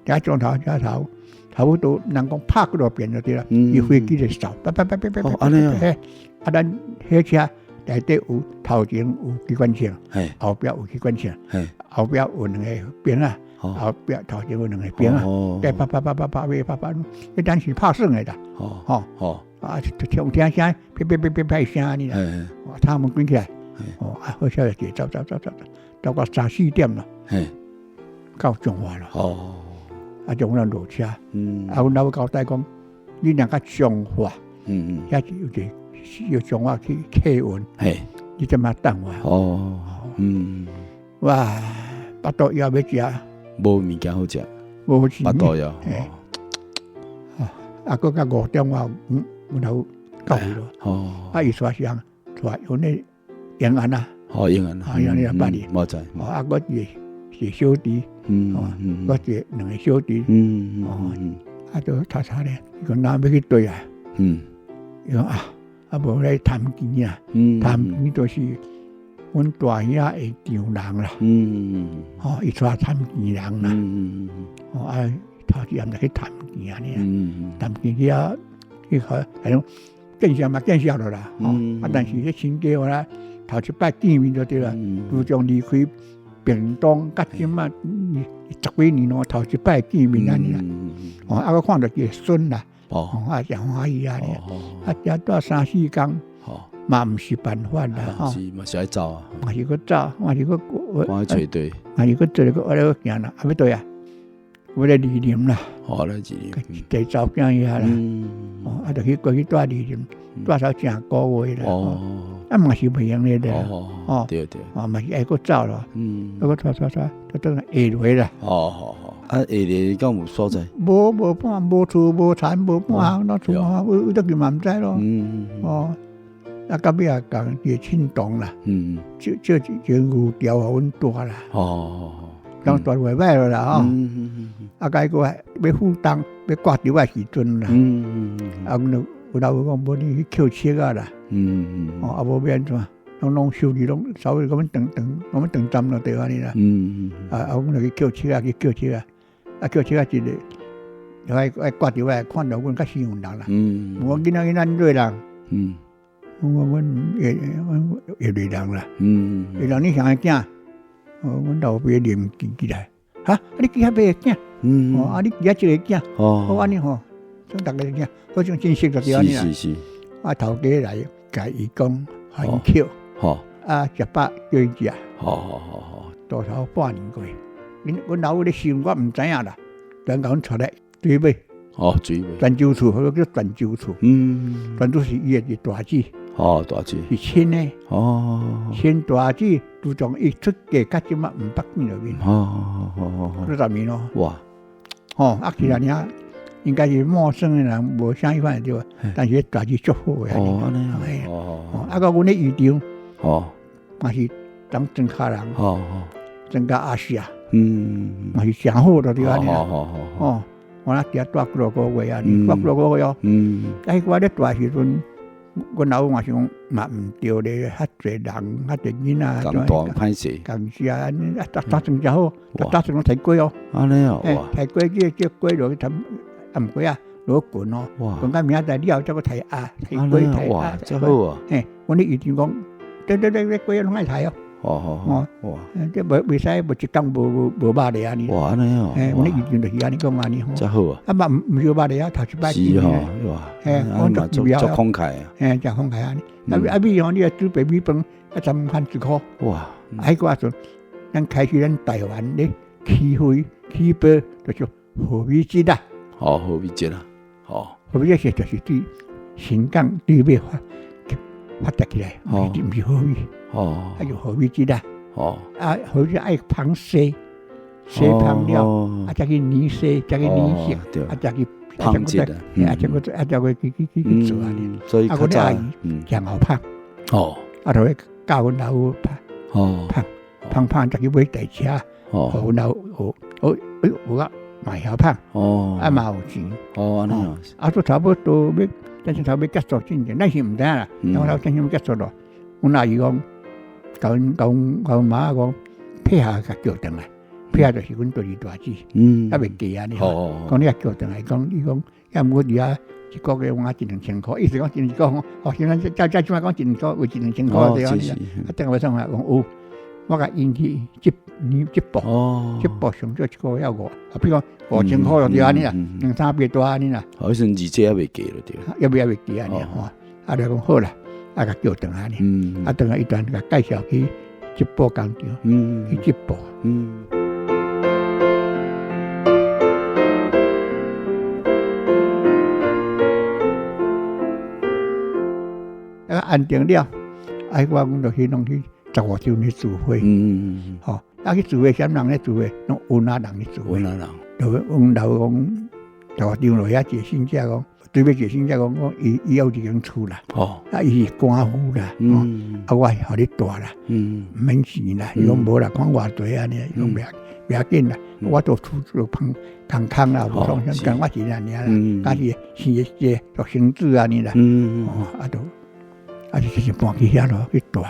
佇遐彰化車頭，差不多人講拍幾落遍就對啦。伊飛機就掃，叭叭叭叭叭叭。
按呢
啊。啊，咱火車內底有頭前有機關槍，後壁有機關槍，後壁有兩个兵仔，後壁頭前有兩个兵仔，在拍拍拍拍拍拍拍拍，彼咱是拍算的啦。吼。啊，就聽聽聲，啪啪啪啪啪聲按呢啦。哦，窗門關起來。哦，啊，火車就走走走走走，到三四點啦。到彰化啦。啊，就阮落車。啊，阮老母交代講，你若到彰化，遐有一个由彰化去客運。你這馬等我。
哦。
哇，腹肚枵欲食。
無物件好食。
無錢。
腹肚枵。
啊，閣到5點外，阮老母到位咯。啊，伊帶啥？帶阮的延安啊。
哦，延安。
啊，延安百里。
我知。
哦，啊，我一個小弟。我一個兩個小弟。哦。啊，就查查咧，伊講咱欲去佗啊？伊講啊，啊無來探見啊。探見就是阮大兄的丈人啦。哦，伊帶探見人啦。哦，啊，頭一暗就去探見按呢。探見去啊，去好，反正見識嘛見識了啦。哦，啊，但是彼親家話頭一擺見面就對啦。自從離開屏東，到這馬十幾年咯，頭一擺見面按呢啦。哦，啊，閣看著伊的孫啦。哦，啊，誠歡喜按呢。啊，遮蹛三四工，嘛毋是辦法啦。吼。
是嘛是愛走啊。
嘛是閣走，嘛是閣
趕去揣地。
嘛是閣做閣我咧閣行啦，啊，欲佗啊？欲來二林啦。
哦，來二林。
坐查某囝遐啦。哦，啊，就去過去蹛二林，蹛頭成個月啦。啊，嘛是袂用的啦。哦，
對對。
哦，嘛是愛閣走咯。閣蹛蹛蹛，就轉來下螺啦。
哦哦哦。啊，下螺敢有所在？
無無半，無厝無田無半，哪厝啊？有佗去嘛毋知咯。哦。啊，到尾仔共伊個親同啦。借借一個牛調予阮蹛啦。講大袂歹了啦吼。啊，該個欲負重欲掛吊的時陣啦。啊，阮就阮老母講，無你去抾尺仔啦。哦，啊無欲按怎？攏攏修理攏稍微咁樣斷斷，咁樣斷針就對按呢啦。啊啊，阮就去抾尺仔，去抾尺仔，啊抾尺仔一个，愛愛掛吊仔，看著阮較生份人啦。我囡仔囡仔恁做人？我講阮葉阮葉麗人啦。麗人你誰的囝？哦，阮老爸臉記起來。哈！啊你記遐爸的囝？哦，啊你記遐這個囝？哦，按呢吼，總逐个囝，好像真熟就對按呢啦。
是是是。
啊，頭家來共伊講，予𪜶抾。啊，食飽叫伊食。
好好好好。
大頭半年過，阮阮老母咧想，我毋知影啦。突然共阮帶來水尾。
哦，水尾。
泉州厝，彼个叫泉州厝。泉州是伊的大姊。
哦，大姊。
是親的。
哦。
親大姊，自從伊出嫁到這馬毋捌見著面。
哦哦哦哦。
幾十年咯。
哇。
吼，啊，其實爾應該是陌生的人，無啥彼款對無？但是大姊足好的。
哦，按呢。哦。
啊，閣阮咧姨丈。
哦。
嘛是當莊跤人。
哦哦。
莊跤阿舍。嘛是誠好就對按呢。哦。我若佇遐蹛幾落個月按呢，蹛幾落個月哦。啊，彼我咧蹛時陣，阮老母嘛是講嘛毋對咧，較濟人，較濟囡仔，
共大歹勢。
共食按呢，啊，打算誠好，打算攏刣雞哦。
按呢哦，
刣雞這這雞落去刣，啊毋雞啊，落群哦。群到明仔載了後，才閣刣鴨，刣雞刣鴨。
這好啊。
嘿，阮咧姨丈講，對對對，雞攏愛刣哦。
哦哦哇！
這袂袂使，無一工無無無肉咧按呢。
哇，按呢哦。
嘿，阮咧姨丈就是按呢講按呢吼。
這好啊。
啊嘛毋毋是肉咧啊，頭一擺。
是吼，哇！
嘿，我
足足慷慨啊。
嘿，誠慷慨按呢。啊啊米吼，你若煮白米飯，啊三番一箍。
哇！
啊，彼個時陣，咱開始咱台灣咧起飛起步，就是何美質啦。
哦，何美質啊。哦。
何美質就是對新港對尾發發達起來，毋是毋是好米。
哦，
啊，就何美質啦。
哦，
啊，何美質愛芳洗，洗芳了，啊，才去碾洗，才去碾熟，啊，才去
芳質啊，
啊，才去啊，才去去去去做按呢。
所以
啊，阮阿姨誠𠢕麭。啊，就去教阮老母麭。麭，麭麭，才去買台車。
哦，
予阮老母學學學學啊，嘛會曉麭。啊嘛有錢。
哦，按呢。
啊，都差不多欲，咱差不多欲結束進前，咱是毋知影啦。我老戰爭欲結束咯，阮阿姨講。共阮共阮共阮媽講，配合共叫轉來，配合就是阮第二大姊，猶未嫁按呢。講你共叫轉來，講伊講，抑毋過佇遐一個月換一兩千箍，意思講一兩箍，哦，現在再再這擺講一兩箍，有一兩千箍對按呢。啊，轉來創啥？講有，我共𪜶去織呢織布，織布上少一個月五，啊，比如講5000箍就對按呢啦，兩三百多按呢啦。
哦，彼陣二姐猶未嫁就對。
猶未嫁按呢吼，啊，就講好啦。啊，共叫轉來按呢，啊，轉來伊就共介紹去織布工廠，去織布。啊，安定了，啊，我阮就去攏去15週年聚會。吼，啊去聚會，啥物人咧聚會？攏有仔人咧聚會。
有仔人。
就阮老講，15張落遐一個信者講。對尾一個信者講講，伊伊有一間厝啦，啊，伊是官夫啦，啊，我予你蹛啦，毋免錢啦，伊講無啦，看偌濟按呢，伊講袂袂要緊啦，我做厝做空空空啦，無創啥，干我錢按呢啦，家己生一個獨生子按呢啦，哦，啊，就啊就是搬去遐咯，去蹛，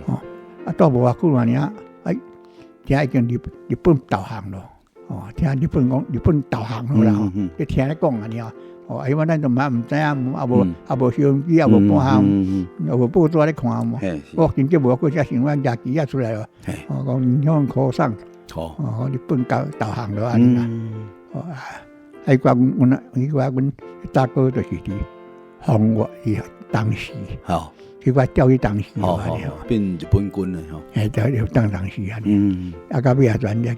哦，啊，蹛無偌久按呢，哎，聽已經日日本投降咯，哦，聽日本講日本投降咯啦，吼，你聽咧講按呢。哦，因為咱都嘛毋知影，也無也無收音機，也無報刊，也無報紙咧看嘛。我真正無過才想阮舉旗仔出來咯。哦，講日本可上，哦，日本投投降咯按呢啦。哦啊，彼個阮阮彼個阮大哥就是佇紅岳伊當時，彼個調去當時
變日本軍了吼。
嘿，調當當時按呢。啊，到尾也轉入。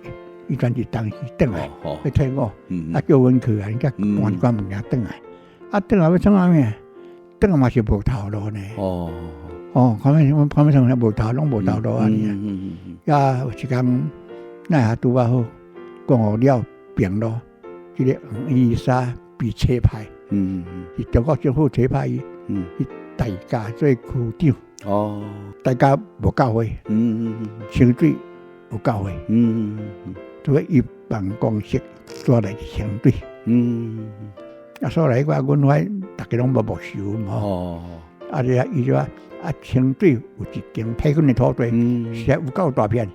伊轉佇東勢轉來，欲退伍，啊叫阮去啊，𪜶才搬一寡物件轉來，啊轉來欲創啥物？轉來嘛是無頭路呢。
哦，
哦，看欲看欲創啥無頭，攏無頭路按呢。啊，有一工，咱也拄仔好，講予了平路，這個黃伊莎被冊派，是中國政府冊派伊去大甲做區長。
哦，
大甲無教會，清水。有教會，所以伊辦公室蹛來清水，啊，所來我阮遐逐家攏無牧師嘛，哦，啊，這伊就話啊，清水有一間海軍的土地，實在有夠大片，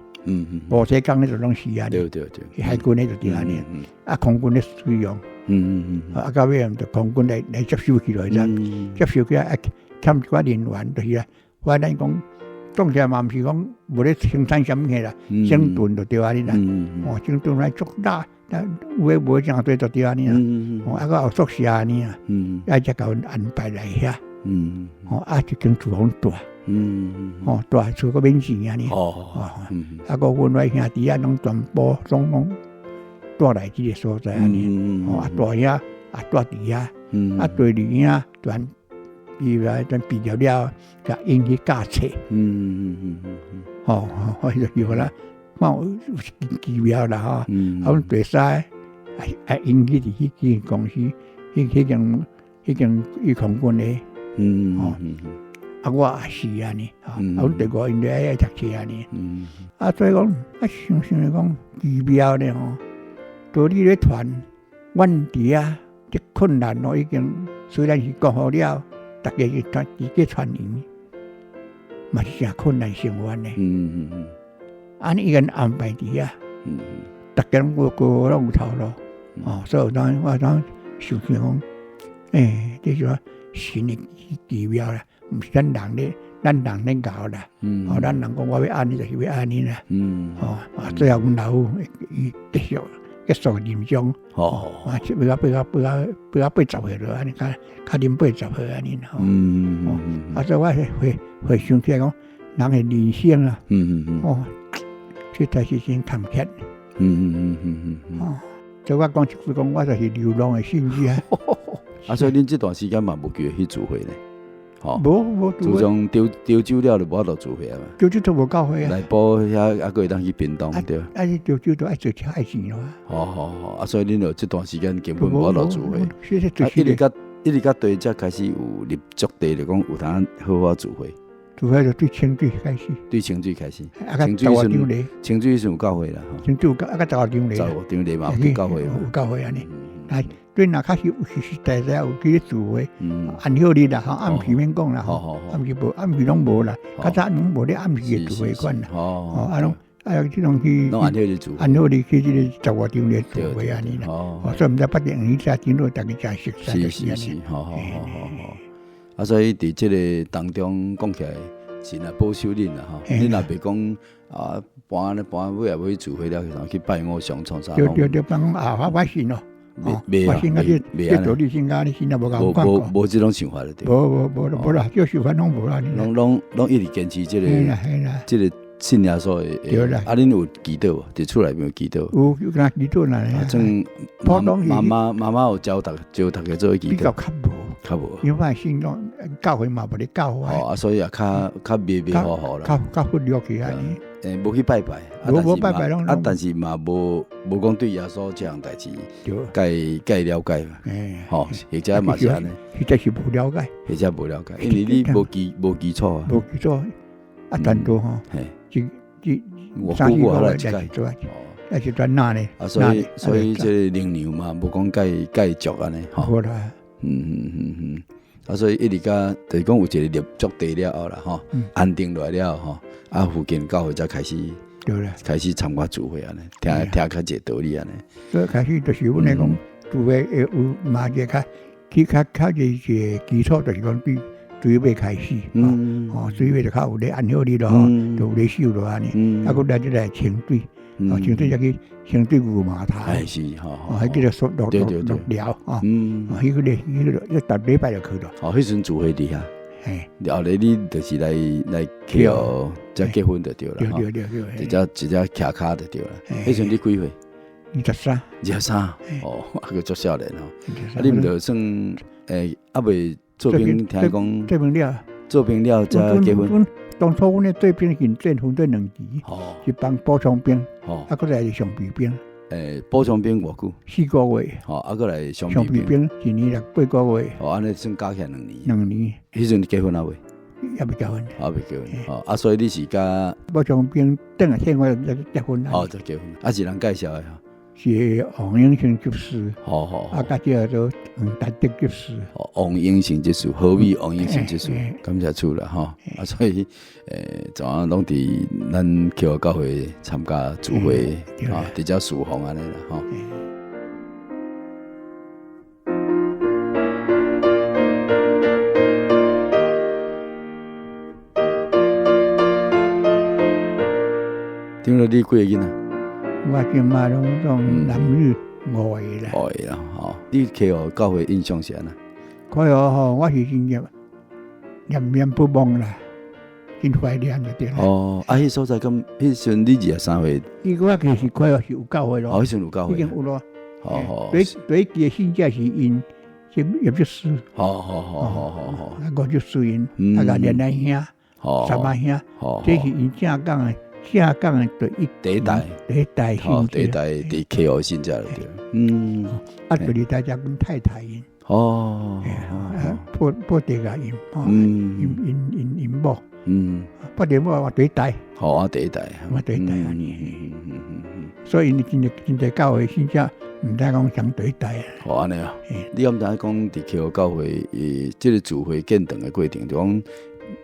無洗工的就攏是按呢，海軍的就對按呢，啊，空軍的使用，啊，到尾就空軍來接收起來，接收起來啊，欠一寡人員就是啊，反正講。講起來嘛，毋是講無咧生產啥物物啦，整頓就對按呢啦。哦，整頓來足大，但有的無誠濟就對按呢啦。哦，啊，閣有宿舍按呢啊，啊，才共阮安排來遐。哦，啊，一間廚房大。哦，大厝閣免錢按呢。哦。啊，閣阮遐兄弟啊，攏全部攏蹛來這个所在按呢。哦，啊，大兄啊，蹛佇遐。啊，第二兄全。伊來等畢業了，共引去教冊。吼，我就叫啦，看有奇妙啦吼。啊，阮第三个啊，引去佇彼間公司，彼間伊空軍的。吼，啊，我也是按呢。啊，阮第五𪜶咧愛讀冊按呢。啊，所以講啊，想想來講奇妙咧吼。當你咧傳，阮佇遐這困難哦，已經雖然是講好了。逐家去傳自己傳言，嘛是誠困難生活呢。按呢伊共安排佇遐，逐家攏個個攏有頭路。哦，所以當我當想想講，欸，這是神的奇妙啦，毋是咱人咧，咱人咧𠢕啦。哦，咱人講我欲按呢，就是欲按呢啦。哦，啊，最後阮老母伊繼續。結束臨終，哦，啊，八到八到八到八到80歲了，按呢較較臨80歲按呢吼。啊，所以我回回想起來講，人的人生啊，哦，實在是真坎坷。哦，所以我講一句講，我就是流浪的信者。
啊，所以恁這段時間嘛無機會去聚會咧。
無無，
自從調酒了就無法度聚會啊嘛。
潮州都無教會啊。
內埔遐猶閣會當去屏東對。
啊，去潮州都愛坐車愛錢咯。
好好好，啊，所以恁就這段時間根本無法度聚會。啊，一直到對才開始有入足地，就講有通好好聚會。
聚會就對清水開始。
對清水開始。清水時，清水時有教會啦。
清水有教，啊，閣十五張犁。
十五張犁嘛有教會。
有教會按呢。啊，對，若較是有實實在在有去咧聚會，安息日啦，吼，暗時免講啦，吼，暗時無，暗時攏無啦，較早攏無咧暗時的聚會款啦，哦，啊攏啊這種去，
攏安息日聚，
安息日去這个十五張犁聚會按呢啦，哦，所以毋知北京以前真多逐家誠熟
悉，是是是，好好好好好，啊，所以佇這个當中講起來，神也保守恁啦，吼，恁若袂講啊，搬咧搬尾也欲去聚會了，去拜偶像創啥？
對對對，拜啊，我信咯。我信啊，這這道理信啊，你信啊無共款。
無無這種想法了，對。
無無無無啦，這想法攏無啦。
攏攏攏一直堅持這個這個信耶穌的。
對啦。
啊，恁有祈禱無？佇厝內面有祈禱？
有，有敢祈禱啦。
媽媽媽媽有教逐教逐家做祈禱。
比較較無。
較無。
因為信仰教會嘛無咧教會。
哦，啊，所以也較較迷迷糊糊啦。
較較忽略去按呢。
欸，無去拜拜，
無無拜拜攏，
啊，但是嘛無無講對耶穌這項代誌，蓋蓋了解嘛，吼，或者嘛是按呢，
或者是無了解，
或者無了解，因為你無基無基礎啊，
無基礎，啊，全都吼，這這
三四個月來一
届，啊是轉哪呢？
啊，所以所以這个靈糧嘛，無講蓋蓋足按呢，吼，
無啦，
啊，所以一直到就是講有一个立足地了後啦，吼，安定落來了後，吼，啊，附近教會才開始，
對啦，
開始參加聚會按呢，聽聽較濟道理按呢。
所以開始就是阮來講聚會會有嘛一个較去較較濟一個基礎，就是講對水尾開始，哦，水尾就較有咧安息日咯，就有咧守咯按呢，啊，閣來這來清水。哦，清水才去清水牛碼頭，
哎是吼，
哦，彼叫做落落落寮哦，彼个咧，彼个一逐禮拜就去咯。
哦，彼時陣聚會佇遐，
嘿，
後來你就是來來去哦，才結婚就對啦，
對對對對，
直接直接徛跤就對啦。彼時陣你幾歲？
23。
23，哦，猶閣足少年哦。啊，你毋著算欸，猶未做兵，聽講
做兵了，
做兵了才結婚。
當初阮咧做兵是戰分做兩期，是幫補充兵，啊，閣來是常備兵。
欸，補充兵偌久？
4個月。
吼，啊，閣來常
備兵一年六八個月。
哦，按呢算加起來兩年。
兩年。
彼陣結婚啊未？
猶未結婚。
猶未結婚，哦，啊，所以你是佮
我從邊轉來聽我才結婚。
哦，才結婚，啊是人介紹的吼。
是王永成執事，
好好，
啊，佮叫做黃達德執事。
王永成執事，何謂王永成執事？感謝主啦，吼！啊，所以怎啊攏佇咱溪湖教會參加聚會，啊，佇遮侍奉按呢啦，吼。長老，你幾個囡仔？
我這馬攏總男女五個啦。
五個啦，吼！你溪湖教會印象是按怎？
溪湖吼，我是真正念念不忘啦，真懷念就對啦。
哦，啊，彼所在敢，彼時陣你23歲？
伊我其實溪湖是有教會咯。
哦，彼時陣有教會。
已經有咯。
哦哦。
第一期的信者是𪜶是葉執事。
好好好好好好。
啊，吳執事𪜶，啊，佮連來兄、三阿兄，這是𪜶正港的。正港的第一
第一代，
第一代
信第一代佇溪湖信者對。嗯，
啊，第二代才阮太太𪜶。
哦，
破破地個𪜶，𪜶𪜶𪜶𪜶某。破地某我第一代。
好啊，第一代。
我第一代啊。所以𪜶真濟真濟教會信者，毋知講啥第一代啊。
好按呢啊。你敢知影講佇溪湖教會，這個聚會建堂的過程，就講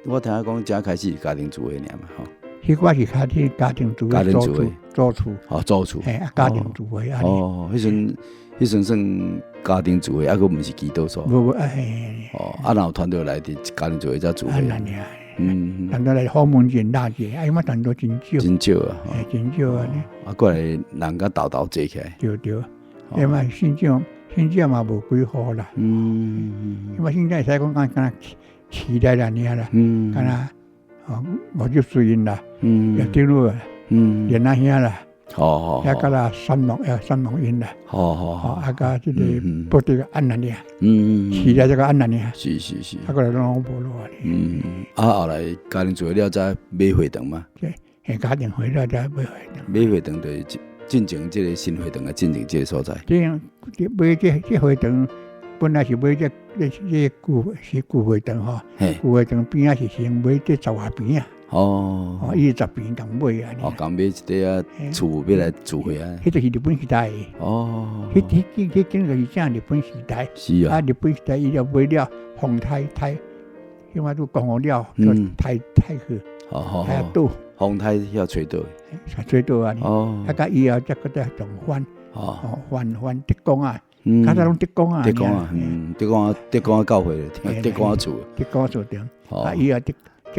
我聽講，才開始是家庭聚會爾嘛，吼。
彼我是較去家庭聚會，租厝，
哦，租厝，
嘿，家庭聚會啊。
哦，彼陣彼陣算家庭聚會，猶閣毋是祈禱所。
無無，哎。
哦，啊，若有團隊來佇家庭聚會才聚會。
嗯，團隊來訪問真大隻，啊，因為團隊真少。
真少啊，
真少啊。
啊，過來人佮沓沓坐起來。
對對，因為信長信長嘛無幾戶啦。因為信長會使講敢若市內啦爾啦，敢若。哦，吳執事𪜶啦，葉長老，連阿兄啦，
哦，
啊，佮啦三龍啊，三龍𪜶啦，
哦，
啊，佮這個布袋按那爾，市內這個按那爾，
是是是，
啊，過來攏無咯。
啊，後來家庭聚會了才買會堂嘛，
對，家庭會了才買會堂，
買會堂就是進前這個新會堂的進前這個所在。
這樣買這這會堂。本來是買這這這舊是舊會堂吼，舊會堂邊仔是先買這十外坪啊。
哦，
伊十坪共買啊。
哦，共買一塊啊厝欲來聚會啊。
彼就是日本時代。
哦。
彼彼彼彼間就是正日本時代。
是啊。
啊，日本時代伊就買了豐泰泰，彼擺都講好了，叫泰泰去。
哦哦。
泰島。
豐泰遐揣倒。
揣倒啊。
哦。
啊，佮以後才閣再重翻。
哦。
翻翻浙江啊。較早攏浙江啊，
浙江啊，浙江啊，浙江教會，浙江厝，
浙江厝頂，啊，以後才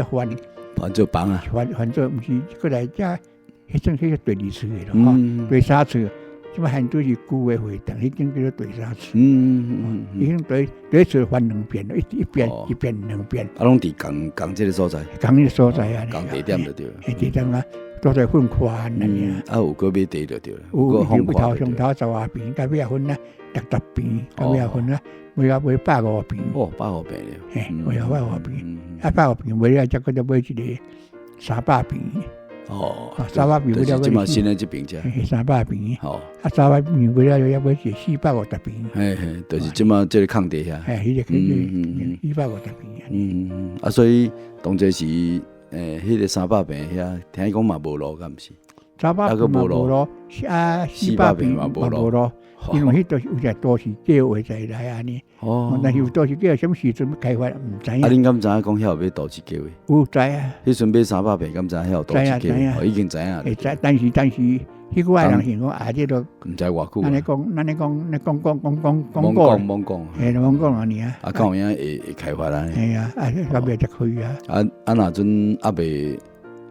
翻，
翻做房啊，
翻翻做毋是過來遮，彼種彼個第二厝的咯，吼，第三厝，這擺現在是舊的會堂，彼間叫做第三厝，已經第第一厝翻兩遍，一一遍一遍兩遍，
啊，攏佇仝仝這個所在，
仝這個所在啊，
仝地點就對，
地點啊。都在分寬按呢。
啊，有閣買地就對了。
有，有頭上頭十外坪，到尾仔分啊60坪，到尾仔分啊，尾仔買150坪。
哦，150坪了。
嘿，尾仔150坪，啊，150坪買了，才閣再買一個300坪。
哦，300
坪買了，
這馬新的這爿遮。
300坪。
哦。
啊，300坪買了，猶買一個450坪。
嘿嘿，就是這馬這個空地遐。
嘿，彼個空地，450坪。
啊，所以當這時。彼個300坪遐，聽伊講嘛無路，敢毋是？
300坪嘛無路，啊，400坪嘛無路，因為彼都是有一都市計畫在來按呢。
哦。
但是有都市計畫，啥物時陣欲開發，毋知影。
啊，恁敢知影講遐有欲都市計劃？
有知啊。
彼陣買300坪，敢知影遐有都市計劃？已經知影。
會知，但是但是，彼個人想講啊，這個
毋知偌久。
按呢講，按呢講，你講講講講講
罔講罔講。
嘿，罔講按呢啊。
啊，敢有影會會開發啊？
嘿啊，啊，猶未才開啊。
啊啊，若陣猶未，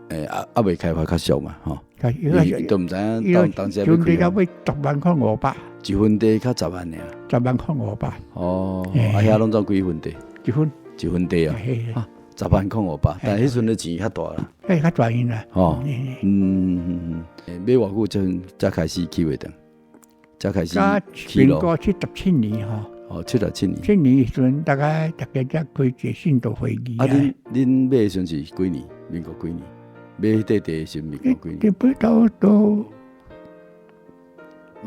猶未開發較俗嘛，吼。伊都毋知影當當時欲開。
一分地欲10萬塊500。
一分地較10萬爾。
10萬塊500。
哦，啊遐攏總幾分地？
一分。
一分地啊。10萬塊500，但彼陣的錢較大啦。
欸，較大啦。
哦，買偌久才開始起會堂，才開始起
民國77年吼。
哦，77年。
七年時陣，大概大家才開一個信徒會議。
啊，恁恁買的時陣是幾年？民國幾年？買彼塊地是民國幾年？
這不都都，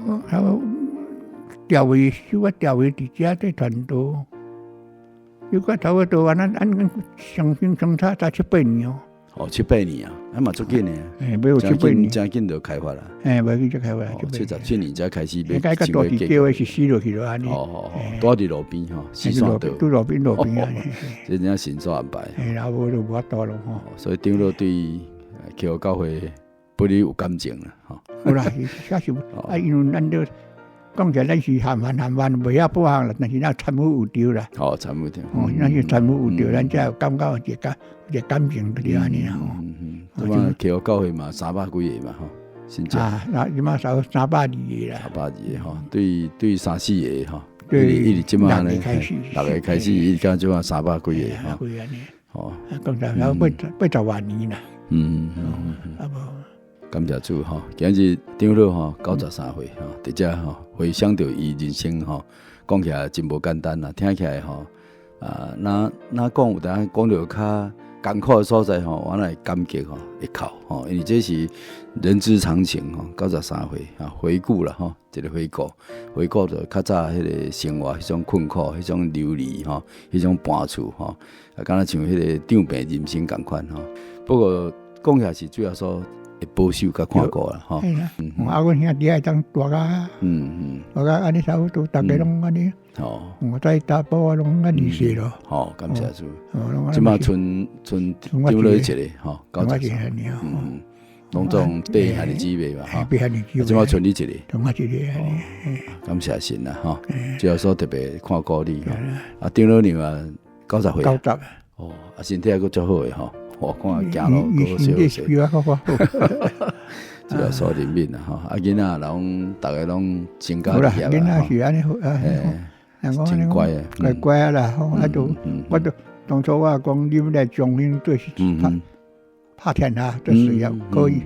我調位，我調位佇遮佇傳道。又過差不多啊，咱咱相相相差才七八年哦。
哦，七八年啊，啊嘛足緊的。
嘿，欲有七八年。
真緊就開發啦。
嘿，欲緊就開發。
77年才開始。
該個大地叫的是死落去了按呢。
哦哦哦，住佇路邊吼，死線道。
佇路邊路邊按呢。
這真正神所安排。
嘿，啊無就無法度咯吼。
所以長老對基督教會不離有感情啦，吼。
有啦，確實啊，因為咱都講起來，咱是含含含含袂曉半項啦，但是咱參與有著啦。
哦，參與著。
哦，咱是參與有著，咱才有感覺有一個一個感情就是按呢吼。
嗯嗯。這擺基督教會嘛三百幾個嘛吼，新教。
啊，那這擺差三百二個啦。
三百二個吼，對對三四個吼。
對。
一直這擺呢，
六個開始。
六個開始，一直到這擺三百幾個吼。
哦。講實八八十外年啦。
嗯嗯嗯嗯。
啊無。
感謝主吼，今日長老吼93歲吼，佇遮吼回想著伊人生吼，講起來真無簡單啦，聽起來吼啊，若若講有當講著較艱苦的所在吼，我來感激吼會哭吼，因為這是人之常情吼。93歲啊，回顧啦吼，一個回顧，回顧著較早彼個生活，彼種困苦，彼種流離吼，彼種搬厝吼，啊，敢若像彼個長病人生仝款吼。不過講起來是主要說，會保守佮看顧啦，吼。
啊，阮兄弟愛當大甲，大甲按呢差不多，逐家攏按呢。我在查埔啊，攏按離世咯。
好，感謝主。這擺賰賰長老一個，吼，93，嗯，攏總八兄弟姊妹嘛，吼。
八兄弟姊妹。
這擺賰你一個。
賰我一個。
感謝神啦，吼。主耶穌特別看顧你，啊，長老娘啊，90歲。
九十。
哦，啊，身體還閣足好的吼。我看行路閣小
小，
主耶穌憐憫啦吼，啊囡仔攏逐个攏成家立業
啦，囡仔是按呢好啊，
真乖啊，
乖乖啦吼，啊都我都當初我講你們來中興做是拍拍天下做事業可以，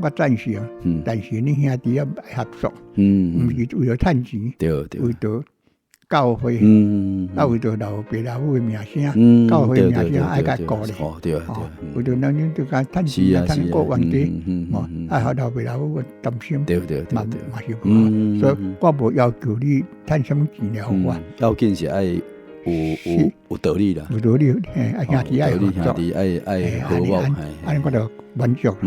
我贊成，但是你兄弟要合作，毋是為著趁錢，為著教會，啊為著老爸老母的名聲，教會名聲愛共顧咧。
哦，對對，
為著咱恁就共趁錢啊，趁過問題，哦，愛予老爸老母擔心，嘛嘛是無，所以我無要求你趁啥物錢了，我
要緊是愛有有道理啦，
有道理，嘿，啊兄弟愛合作，
兄弟愛愛和睦，
按呢我就滿足啦，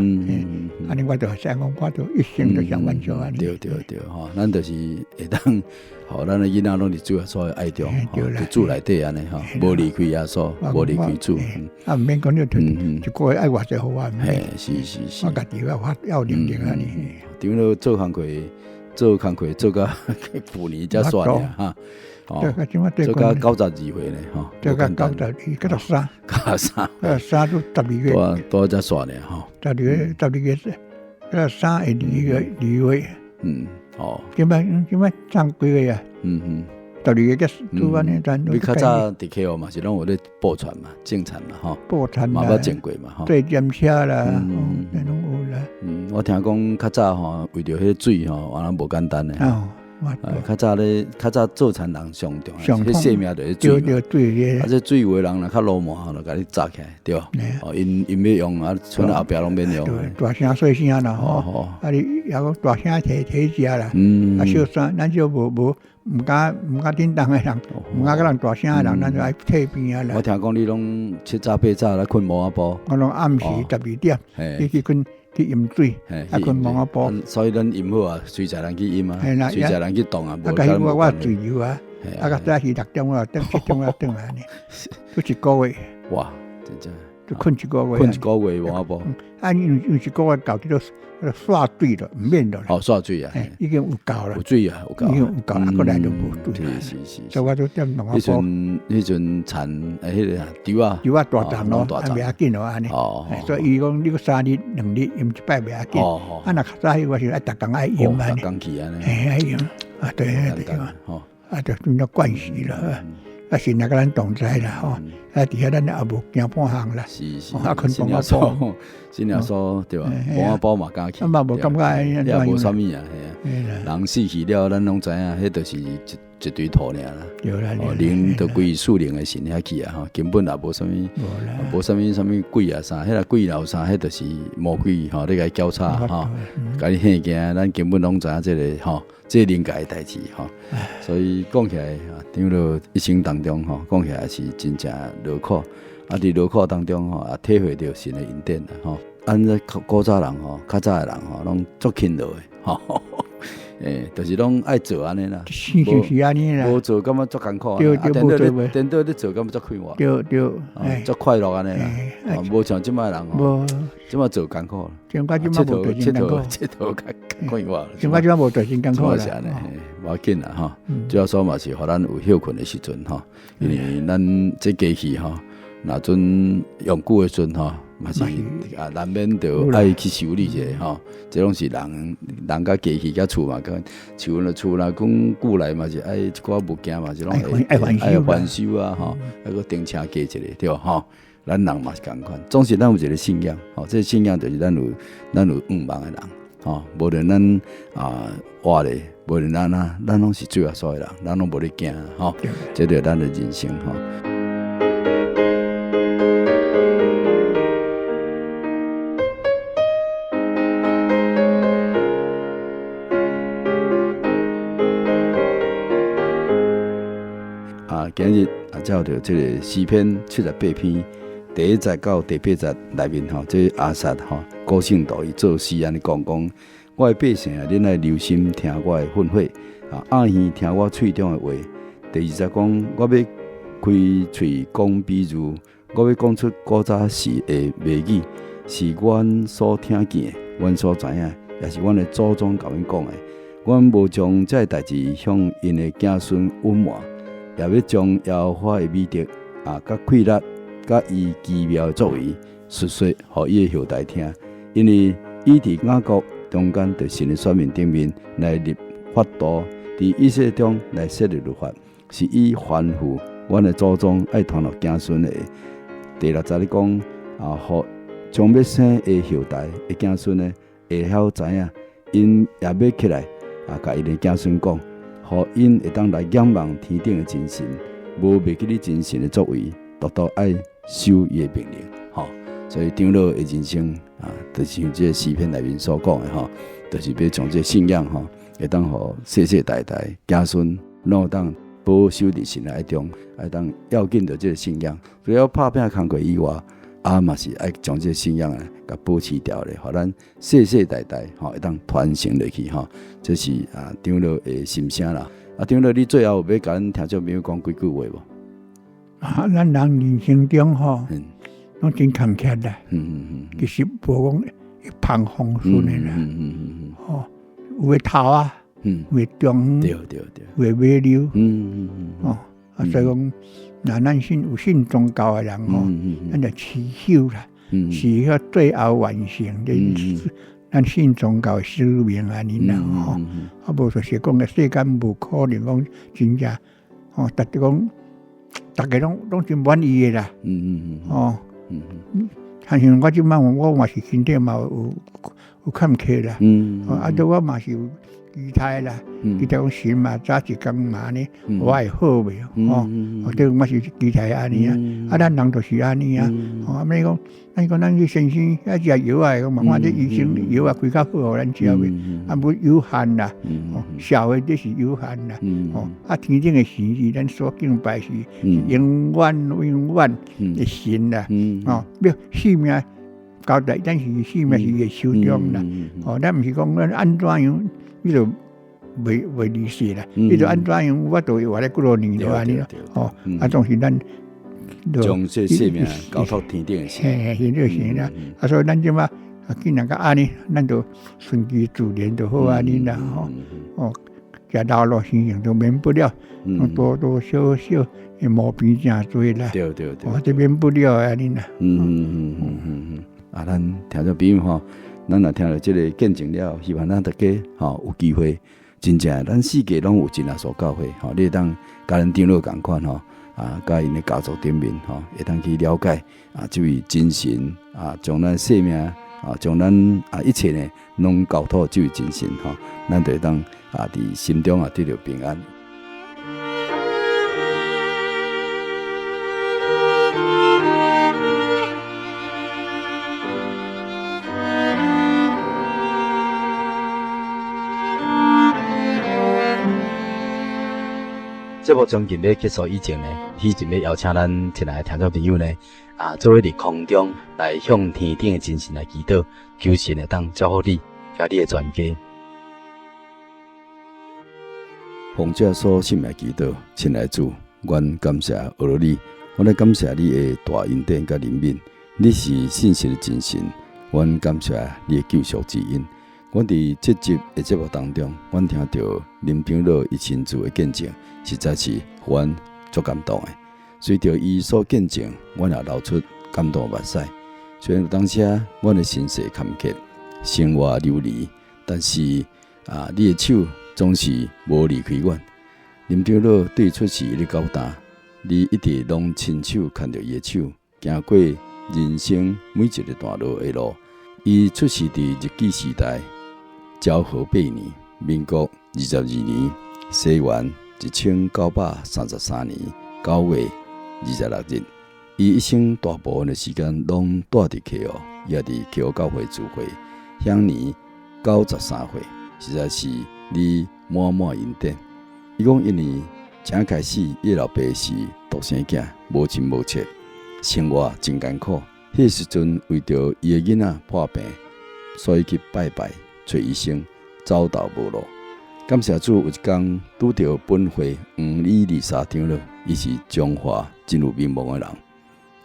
按呢我就想講，我就一生就想滿足按呢。
對對對，吼，咱就是會當，吼，咱的囡仔攏佇主耶穌的愛中，佇主內底按呢，吼，無離開耶穌，無離開主。
啊，毋免講你一個月愛偌濟予我，
嘿，是是是，
我家己有發有能力按呢。
長老做工課，做工課做到舊年才煞爾哈。做到92歲呢，吼，
做到92，93，93，93都12月，
拄才煞爾吼，12
月，12月，93會2月2月，
嗯，哦，
這擺這擺爭幾個月啊？12月結束按呢，咱
你較早佇溪湖嘛是攏有咧播傳嘛，種田嘛，吼，
播田
嘛捌種過嘛，吼，
對檢車啦，攏有啦。
嗯，我聽講較早吼，為著彼水吼，原來無簡單的。較早咧，較早做田人上重要，彼性命就是水嘛。啊，這水有的人若較魯莽吼，就共你閘起來，對無？哦，𪜶𪜶欲用啊，賰後壁攏免用。
大聲細聲啦，吼！啊，你抑閣大聲提提食啦，啊，小聲，咱就無無毋敢毋敢叮當的人，毋敢共人大聲的人，咱就愛退邊仔啦。
我聽講你攏七早八早來睏墓仔埔。
我攏暗時12點，你去睏。去飲水，啊，睏墓仔埔。
所以咱飲好啊，隨在人去飲啊，隨在人去動啊。
啊，佮我自由啊，啊，較早是6點我轉，7點我轉來呢，都一個月。
哇，真正。
就睏一個月。
睏一個月墓仔埔。
啊，因為一個月到這個煞水了，毋免了。
哦，煞水啊，
已經有夠了。
有水啊，有夠。
已經有夠，啊，閣來就無水。
是是是。
所以我都踮墓仔埔。
彼陣彼陣田，彼個稻仔。
稻仔大叢咯，啊，袂要緊咯，按呢。所以伊講你閣三日兩日飲一擺袂要緊。啊，若較早彼我是愛逐工愛飲按呢。
逐工去按呢。
嘿，愛飲。啊，對對對。啊，就變做慣勢了。啊，神也佮咱同在啦，吼！啊，佇遐咱也無驚半項啦。
是是。
啊，睏墓仔埔，
信耶穌對吧？墓仔埔嘛敢去。
啊嘛無感覺，
也無啥物啊，嘿啊。人死去了，咱攏知影，彼就是一一堆土爾啦。
對啦，
哦，靈就歸屬靈的神遐去啊，吼，根本也無啥物，無啥物啥物鬼啊啥，彼個鬼有啥，彼就是魔鬼吼，咧共伊交叉吼，共你嚇驚，咱根本攏知影這个吼，這個靈界的代誌吼，所以講起來，長老一生當中吼，講起來是真正勞苦，啊，佇勞苦當中吼，也體會著神的恩典啦吼。按這古早人吼，較早的人吼，攏足勤勞的吼。就是攏愛做按呢啦，
就是按呢啦，
無做感覺足艱苦，
對對，無做
顛倒咧做感覺足快活，
對對，
足快樂按呢啦，無像這擺人吼，這擺做艱苦，
像我這擺無做真艱苦，𨑨
迌較快活，
像我這擺無做真艱苦啦，
無要緊啦吼，主要說嘛是予咱有歇睏的時陣吼，因為咱這機器吼，若陣用久的時陣吼。嘛是啊，難免著愛去修理一下吼，這攏是人人佮機器佮厝嘛，佮像阮的厝若講久來嘛是愛一寡物件嘛是攏
愛愛
翻修啊吼，抑閣停車加一个對吼，咱人嘛是仝款，總是咱有一个信仰吼，這個信仰就是咱有向望的人吼，無論咱啊活咧，無論咱啊，咱攏是主耶穌的人，咱攏無咧驚吼，這就是咱的人生吼。今日啊，照著這個詩篇78篇第一節到第八節內面吼，這個亞薩吼古聖徒伊作詩按呢講講，我的百姓啊，恁愛留心聽我的訓誨啊，掩耳聽我喙中的話。第二節講，我欲開喙講比喻，我欲講出古早時的謎語，是阮所聽見的，阮所知影，也是阮的祖宗共阮講的。阮無將這个代誌向𪜶的子孫隱瞞。也欲將耶和華的美德啊，佮氣力，佮伊奇妙的作為，述說予伊的後代聽。因為伊佇雅各中間，佇神的選民頂面來立法度，佇以色列中來設立律法，是伊吩咐阮的祖宗愛傳予子孫的。第六節咧講啊，予將欲生的後代的子孫呢，會曉知影，𪜶也欲起來啊，共𪜶的子孫講。予𪜶會當來仰望天頂的真神，無袂記得真神的作為，獨獨愛守伊的命令，吼。所以長老的人生啊，就是像這個詩篇內面所講的吼，就是欲將這個信仰吼，會當予世世代代子孫攏會當保守佇神的愛中，會當要緊著這個信仰。除了拍拚工課以外，啊嘛是愛將這個信仰啊，共保持牢咧，予咱世世代代吼會當傳承落去吼。這是啊長老的心聲啦。啊，長老，你最後有欲共咱聽眾朋友講幾句話無？
啊，咱人人生中吼，攏真坎坷啦。其實無講一帆風順的啦。吼，有的頭啊，有的中，
對對對，
有的尾溜。哦，啊，所以講，若咱信有信宗教的人吼，咱就持守啦，持守最後完成這咱信宗教的使命按呢啦吼。啊，無就是講個世間無可能講真正吼，逐個講，逐家攏真滿意的啦。哦，親像我這擺我嘛是身體嘛有欠缺啦。啊，對我嘛是有期待啦，期待講神嘛早一工嘛按呢，我會好袂？吼，對，我是期待按呢啊。啊，咱人就是按呢啊。吼，啊，欲講，咱講咱去先生愛食藥仔，講嘛看這醫生藥仔開較好，予咱食袂？啊，無有限啦。吼，社會這是有限啦。吼，啊，天頂的神是咱所敬拜是永遠永遠的神啦。吼，欲性命交代，咱是性命是伊的手中啦。吼，咱毋是講咱按怎樣，你就袂離世啦。你就按怎樣，我就會活咧幾若年就按呢。吼，啊，總是咱
將這性命交託天頂的神。
嘿，天頂的神啦。啊，所以咱這擺啊，既然較按呢，咱就順其自然就好按呢啦。吼，哦，食老路生性都免不了，多多少少的毛病誠濟啦。
對對對。
哦，這免不了按呢啦。
啊，咱聽眾朋友吼，咱若聽著這个見證了，希望咱大家吼有機會，真正咱四界攏有真耶穌教會吼，你會當佮咱長老仝款吼，啊，佮𪜶的家族頂面吼，會當去了解啊，這位真神啊，將咱生命啊，將咱啊一切呢，攏交託這位真神吼，咱就會當啊，佇心中啊得著平安。
節目將近欲結束以前呢，希真欲邀請咱親愛的聽眾朋友呢，啊，做伙佇空中來向天頂的真神來祈禱，求神會當祝福你，佮你的全家。
奉主耶穌聖名祈禱，親愛的主，阮感謝阿羅你，阮來感謝你的大恩典佮憐憫，你是信實的真神，阮感謝你的救贖之恩。阮佇這集的節目當中，阮聽著林長老伊親自的見證，實在是予阮足感動的。隨著伊所見證，阮也流出感動的目屎。雖然有當時阮的身世坎坷，生活流離，但是啊，你的手總是無離開阮。林長老對出世一直到大，你一直攏親手牽著伊的手，行過人生每一個段落的路。伊出世佇日據時代，昭和八年，民國22年，西元1933年9月26日。伊一生大部分的時間攏蹛佇溪湖，伊也佇溪湖教會聚會，享年93歲，實在是你滿滿恩典。伊講因為正開始，伊老爸是獨生囝，無親無戚，生活真艱苦。彼時陣為著伊的囡仔破病，所以去拜拜揣醫生，走投無路。感謝主，有一工拄著本會黃李麗莎長老，伊是彰化真有名望的人。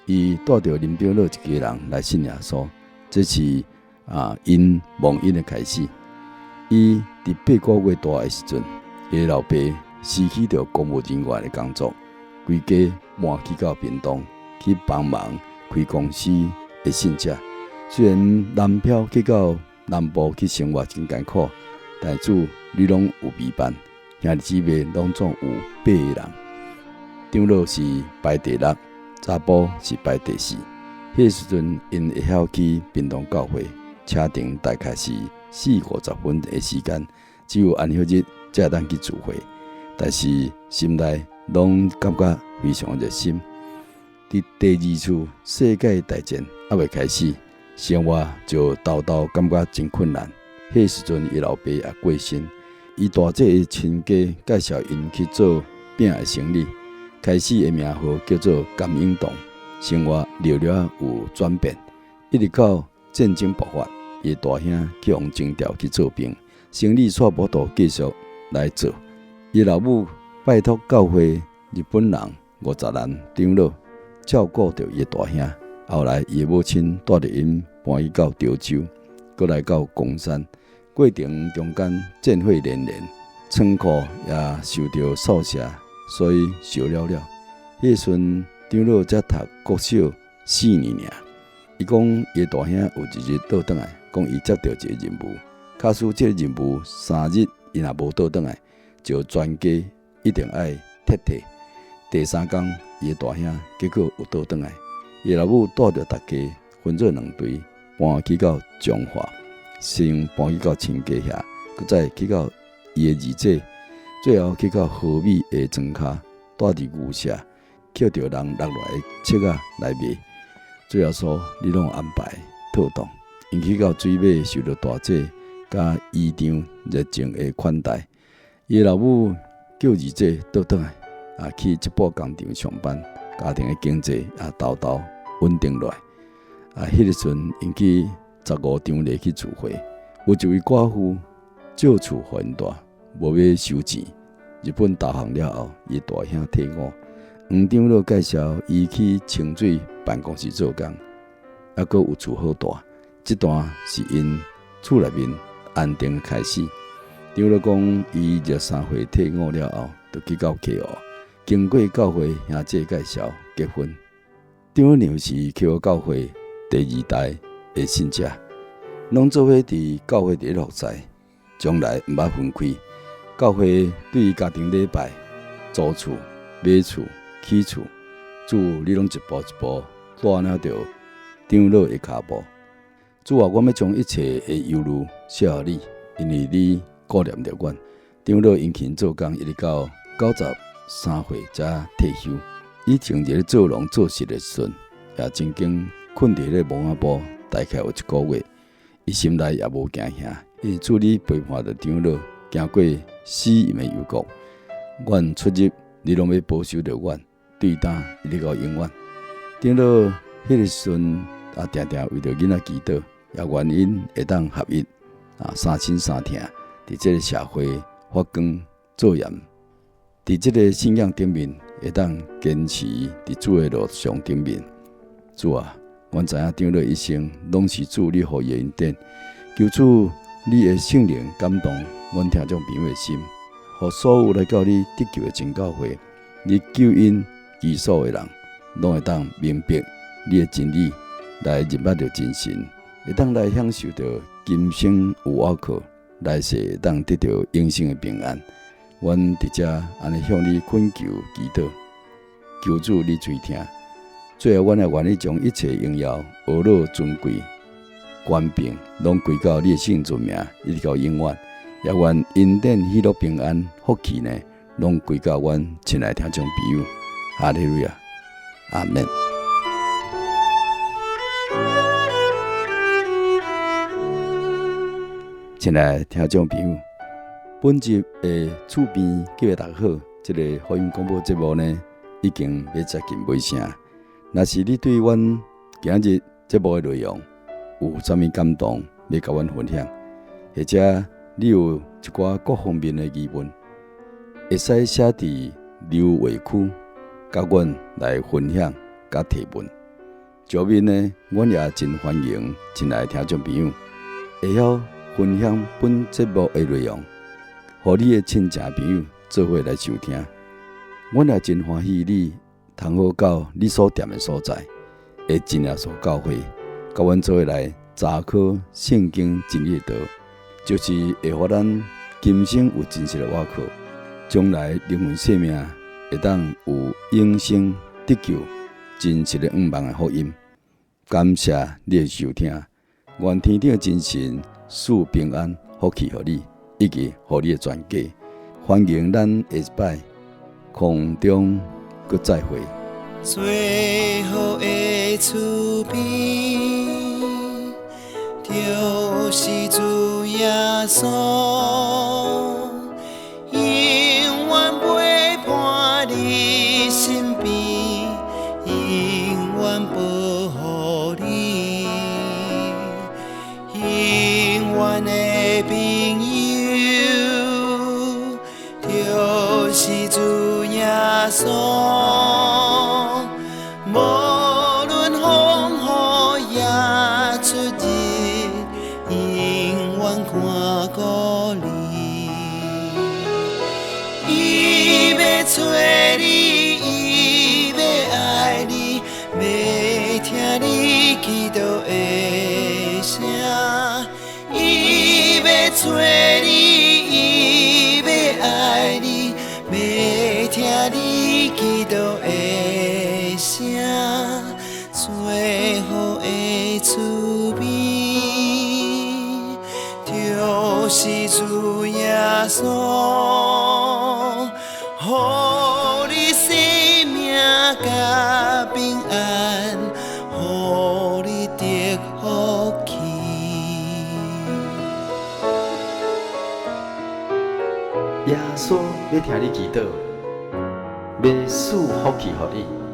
伊帶著林長老一家人來信耶穌，這是啊𪜶蒙恩的開始。伊佇8個月大的時陣，伊的老爸辭去著公務人員的工作，規家搬去到屏東去幫忙開公司的信者。雖然南漂去到南部去生活真艱苦，但主你攏有備辦，兄弟姊妹攏總有八個人。長老是排第六，查埔是排第四。彼時陣，𪜶會曉去屏東教會，車程大概是四五十分的時間，只有安息日才會當去聚會。但是心內攏感覺非常熱心。佇第二次世界大戰猶未開始，生活就沓沓感覺真困難。彼時陣，伊老爸也過身，伊大姐的親家介紹𪜶去做餅的生意，開始的名號叫做甘永堂，生活略略有轉變。一直到戰爭爆發，伊的大兄去予徵調去做兵，生意煞無度繼續來做。伊老母拜託教會日本人吳澤蘭長老照顧著伊的大兄。後來伊的母親帶著𪜶搬去到潮州，閣來到岡山。過程中間戰火連連，倉庫也受著掃射，所以燒了了。彼時陣長老才讀國小四年爾。伊講伊的大兄有一日倒轉來，講伊接著一個任務，假使這個任務3日伊若無倒轉來，就全家一定愛撤退。第三工，伊的大兄結果有倒轉來，伊老母帶著大家分做兩隊，搬去到彰化，先搬去到親家遐，閣再去到伊的二姐，最後去到和美的莊跤，蹛佇牛舍，抾著人落來的粟仔來賣。主耶穌，你攏有安排妥當，𪜶去到水尾，受著大姐佮姨丈熱情的款待。伊老母叫二姐倒轉來，啊，去織布工廠上班，家庭的經濟也沓沓穩定落來。啊，彼個時陣，𪜶去15張犁去聚會，有一位寡婦借厝予𪜶蹛，無欲收錢。日本投降了後，伊大兄退伍，黃長老介紹伊去清水辦公室做工，猶閣有厝好蹛。這段是𪜶厝內面安定的開始。長老講，伊23歲退伍了後，就去到溪湖，經過教會兄姐介紹結婚。長老娘是溪湖教會第二代的信者，攏做伙佇教會佇咧服侍，從來毋捌分開。教會對家庭禮拜、租厝、買厝、起厝，主你攏一步一步帶領著長老的跤步。主啊，我欲將一切的憂慮卸予你，因為你顧念著阮。長老殷勤做工，一直到93歲才退休。以前佇咧做農做實的時陣，也曾經睏佇咧墓仔埔，大概有一個月。伊心內也無驚嚇，因為主你陪伴著長老，行過死蔭的幽谷，阮出入你攏欲保守著阮，對今一直到永遠。長老彼个時陣啊，定定為著囡仔祈禱，也願𪜶會當合一啊，相親相疼，佇這个社會發光做鹽，佇這个信仰頂面會當堅持佇主的路上頂面。主啊，阮知影長老一生攏是主你予伊的恩典，求主你的聖靈感動阮聽眾朋友的心，予所有來到你得救的真教會，你救恩基礎的人，攏會當明白你的真理，來認捌著真神，會當來享受著今生有倚靠，來世會當得著永生的平安。阮佇遮按呢向你懇求祈禱，求主你垂聽。最後，阮也願意將一切榮耀、呵咾、尊貴、權柄，攏歸到你的聖尊名，一直到永遠。也願恩典、喜樂、平安、福氣呢，攏歸到阮親愛聽眾朋友。哈利路亞，阿們。親愛聽眾朋友，本集的厝邊隔壁大家好，這个福音廣播節目呢，已經欲接近尾聲。若是你對阮今日節目的內容有啥物感動，欲佮阮分享，或者你有一寡各方面的疑問，會使寫佇留話區，佮阮來分享、佮提問。上面呢，阮也真歡迎親愛的聽眾朋友會曉分享本節目的內容，予你的親情朋友做伙來收聽。阮也真歡喜你通好到你所踮的所在，的真耶穌教會，佮阮做伙來查考聖經真理的道，就是會予咱今生有真實的倚靠，將來靈魂生命會當有永生得救真實的向望的福音。感謝你的收聽，願天頂的真神賜平安福氣予你，以及予你的全家。歡迎咱下一擺空中閣再會。
最好的厝邊，就是主耶穌，永遠陪伴你身邊，永遠保護你，永遠的朋友，就是主耶穌。無論風雨也出入，永遠看顧你。伊欲揣你，伊欲愛你，欲聽你祈禱的聲。伊欲揣你，伊欲愛你，欲聽你祈禱的聲。最好的厝邊，就是主耶穌，予你生命佮平安，予你得福氣。
耶穌欲聽你祈禱，欲賜福氣予你。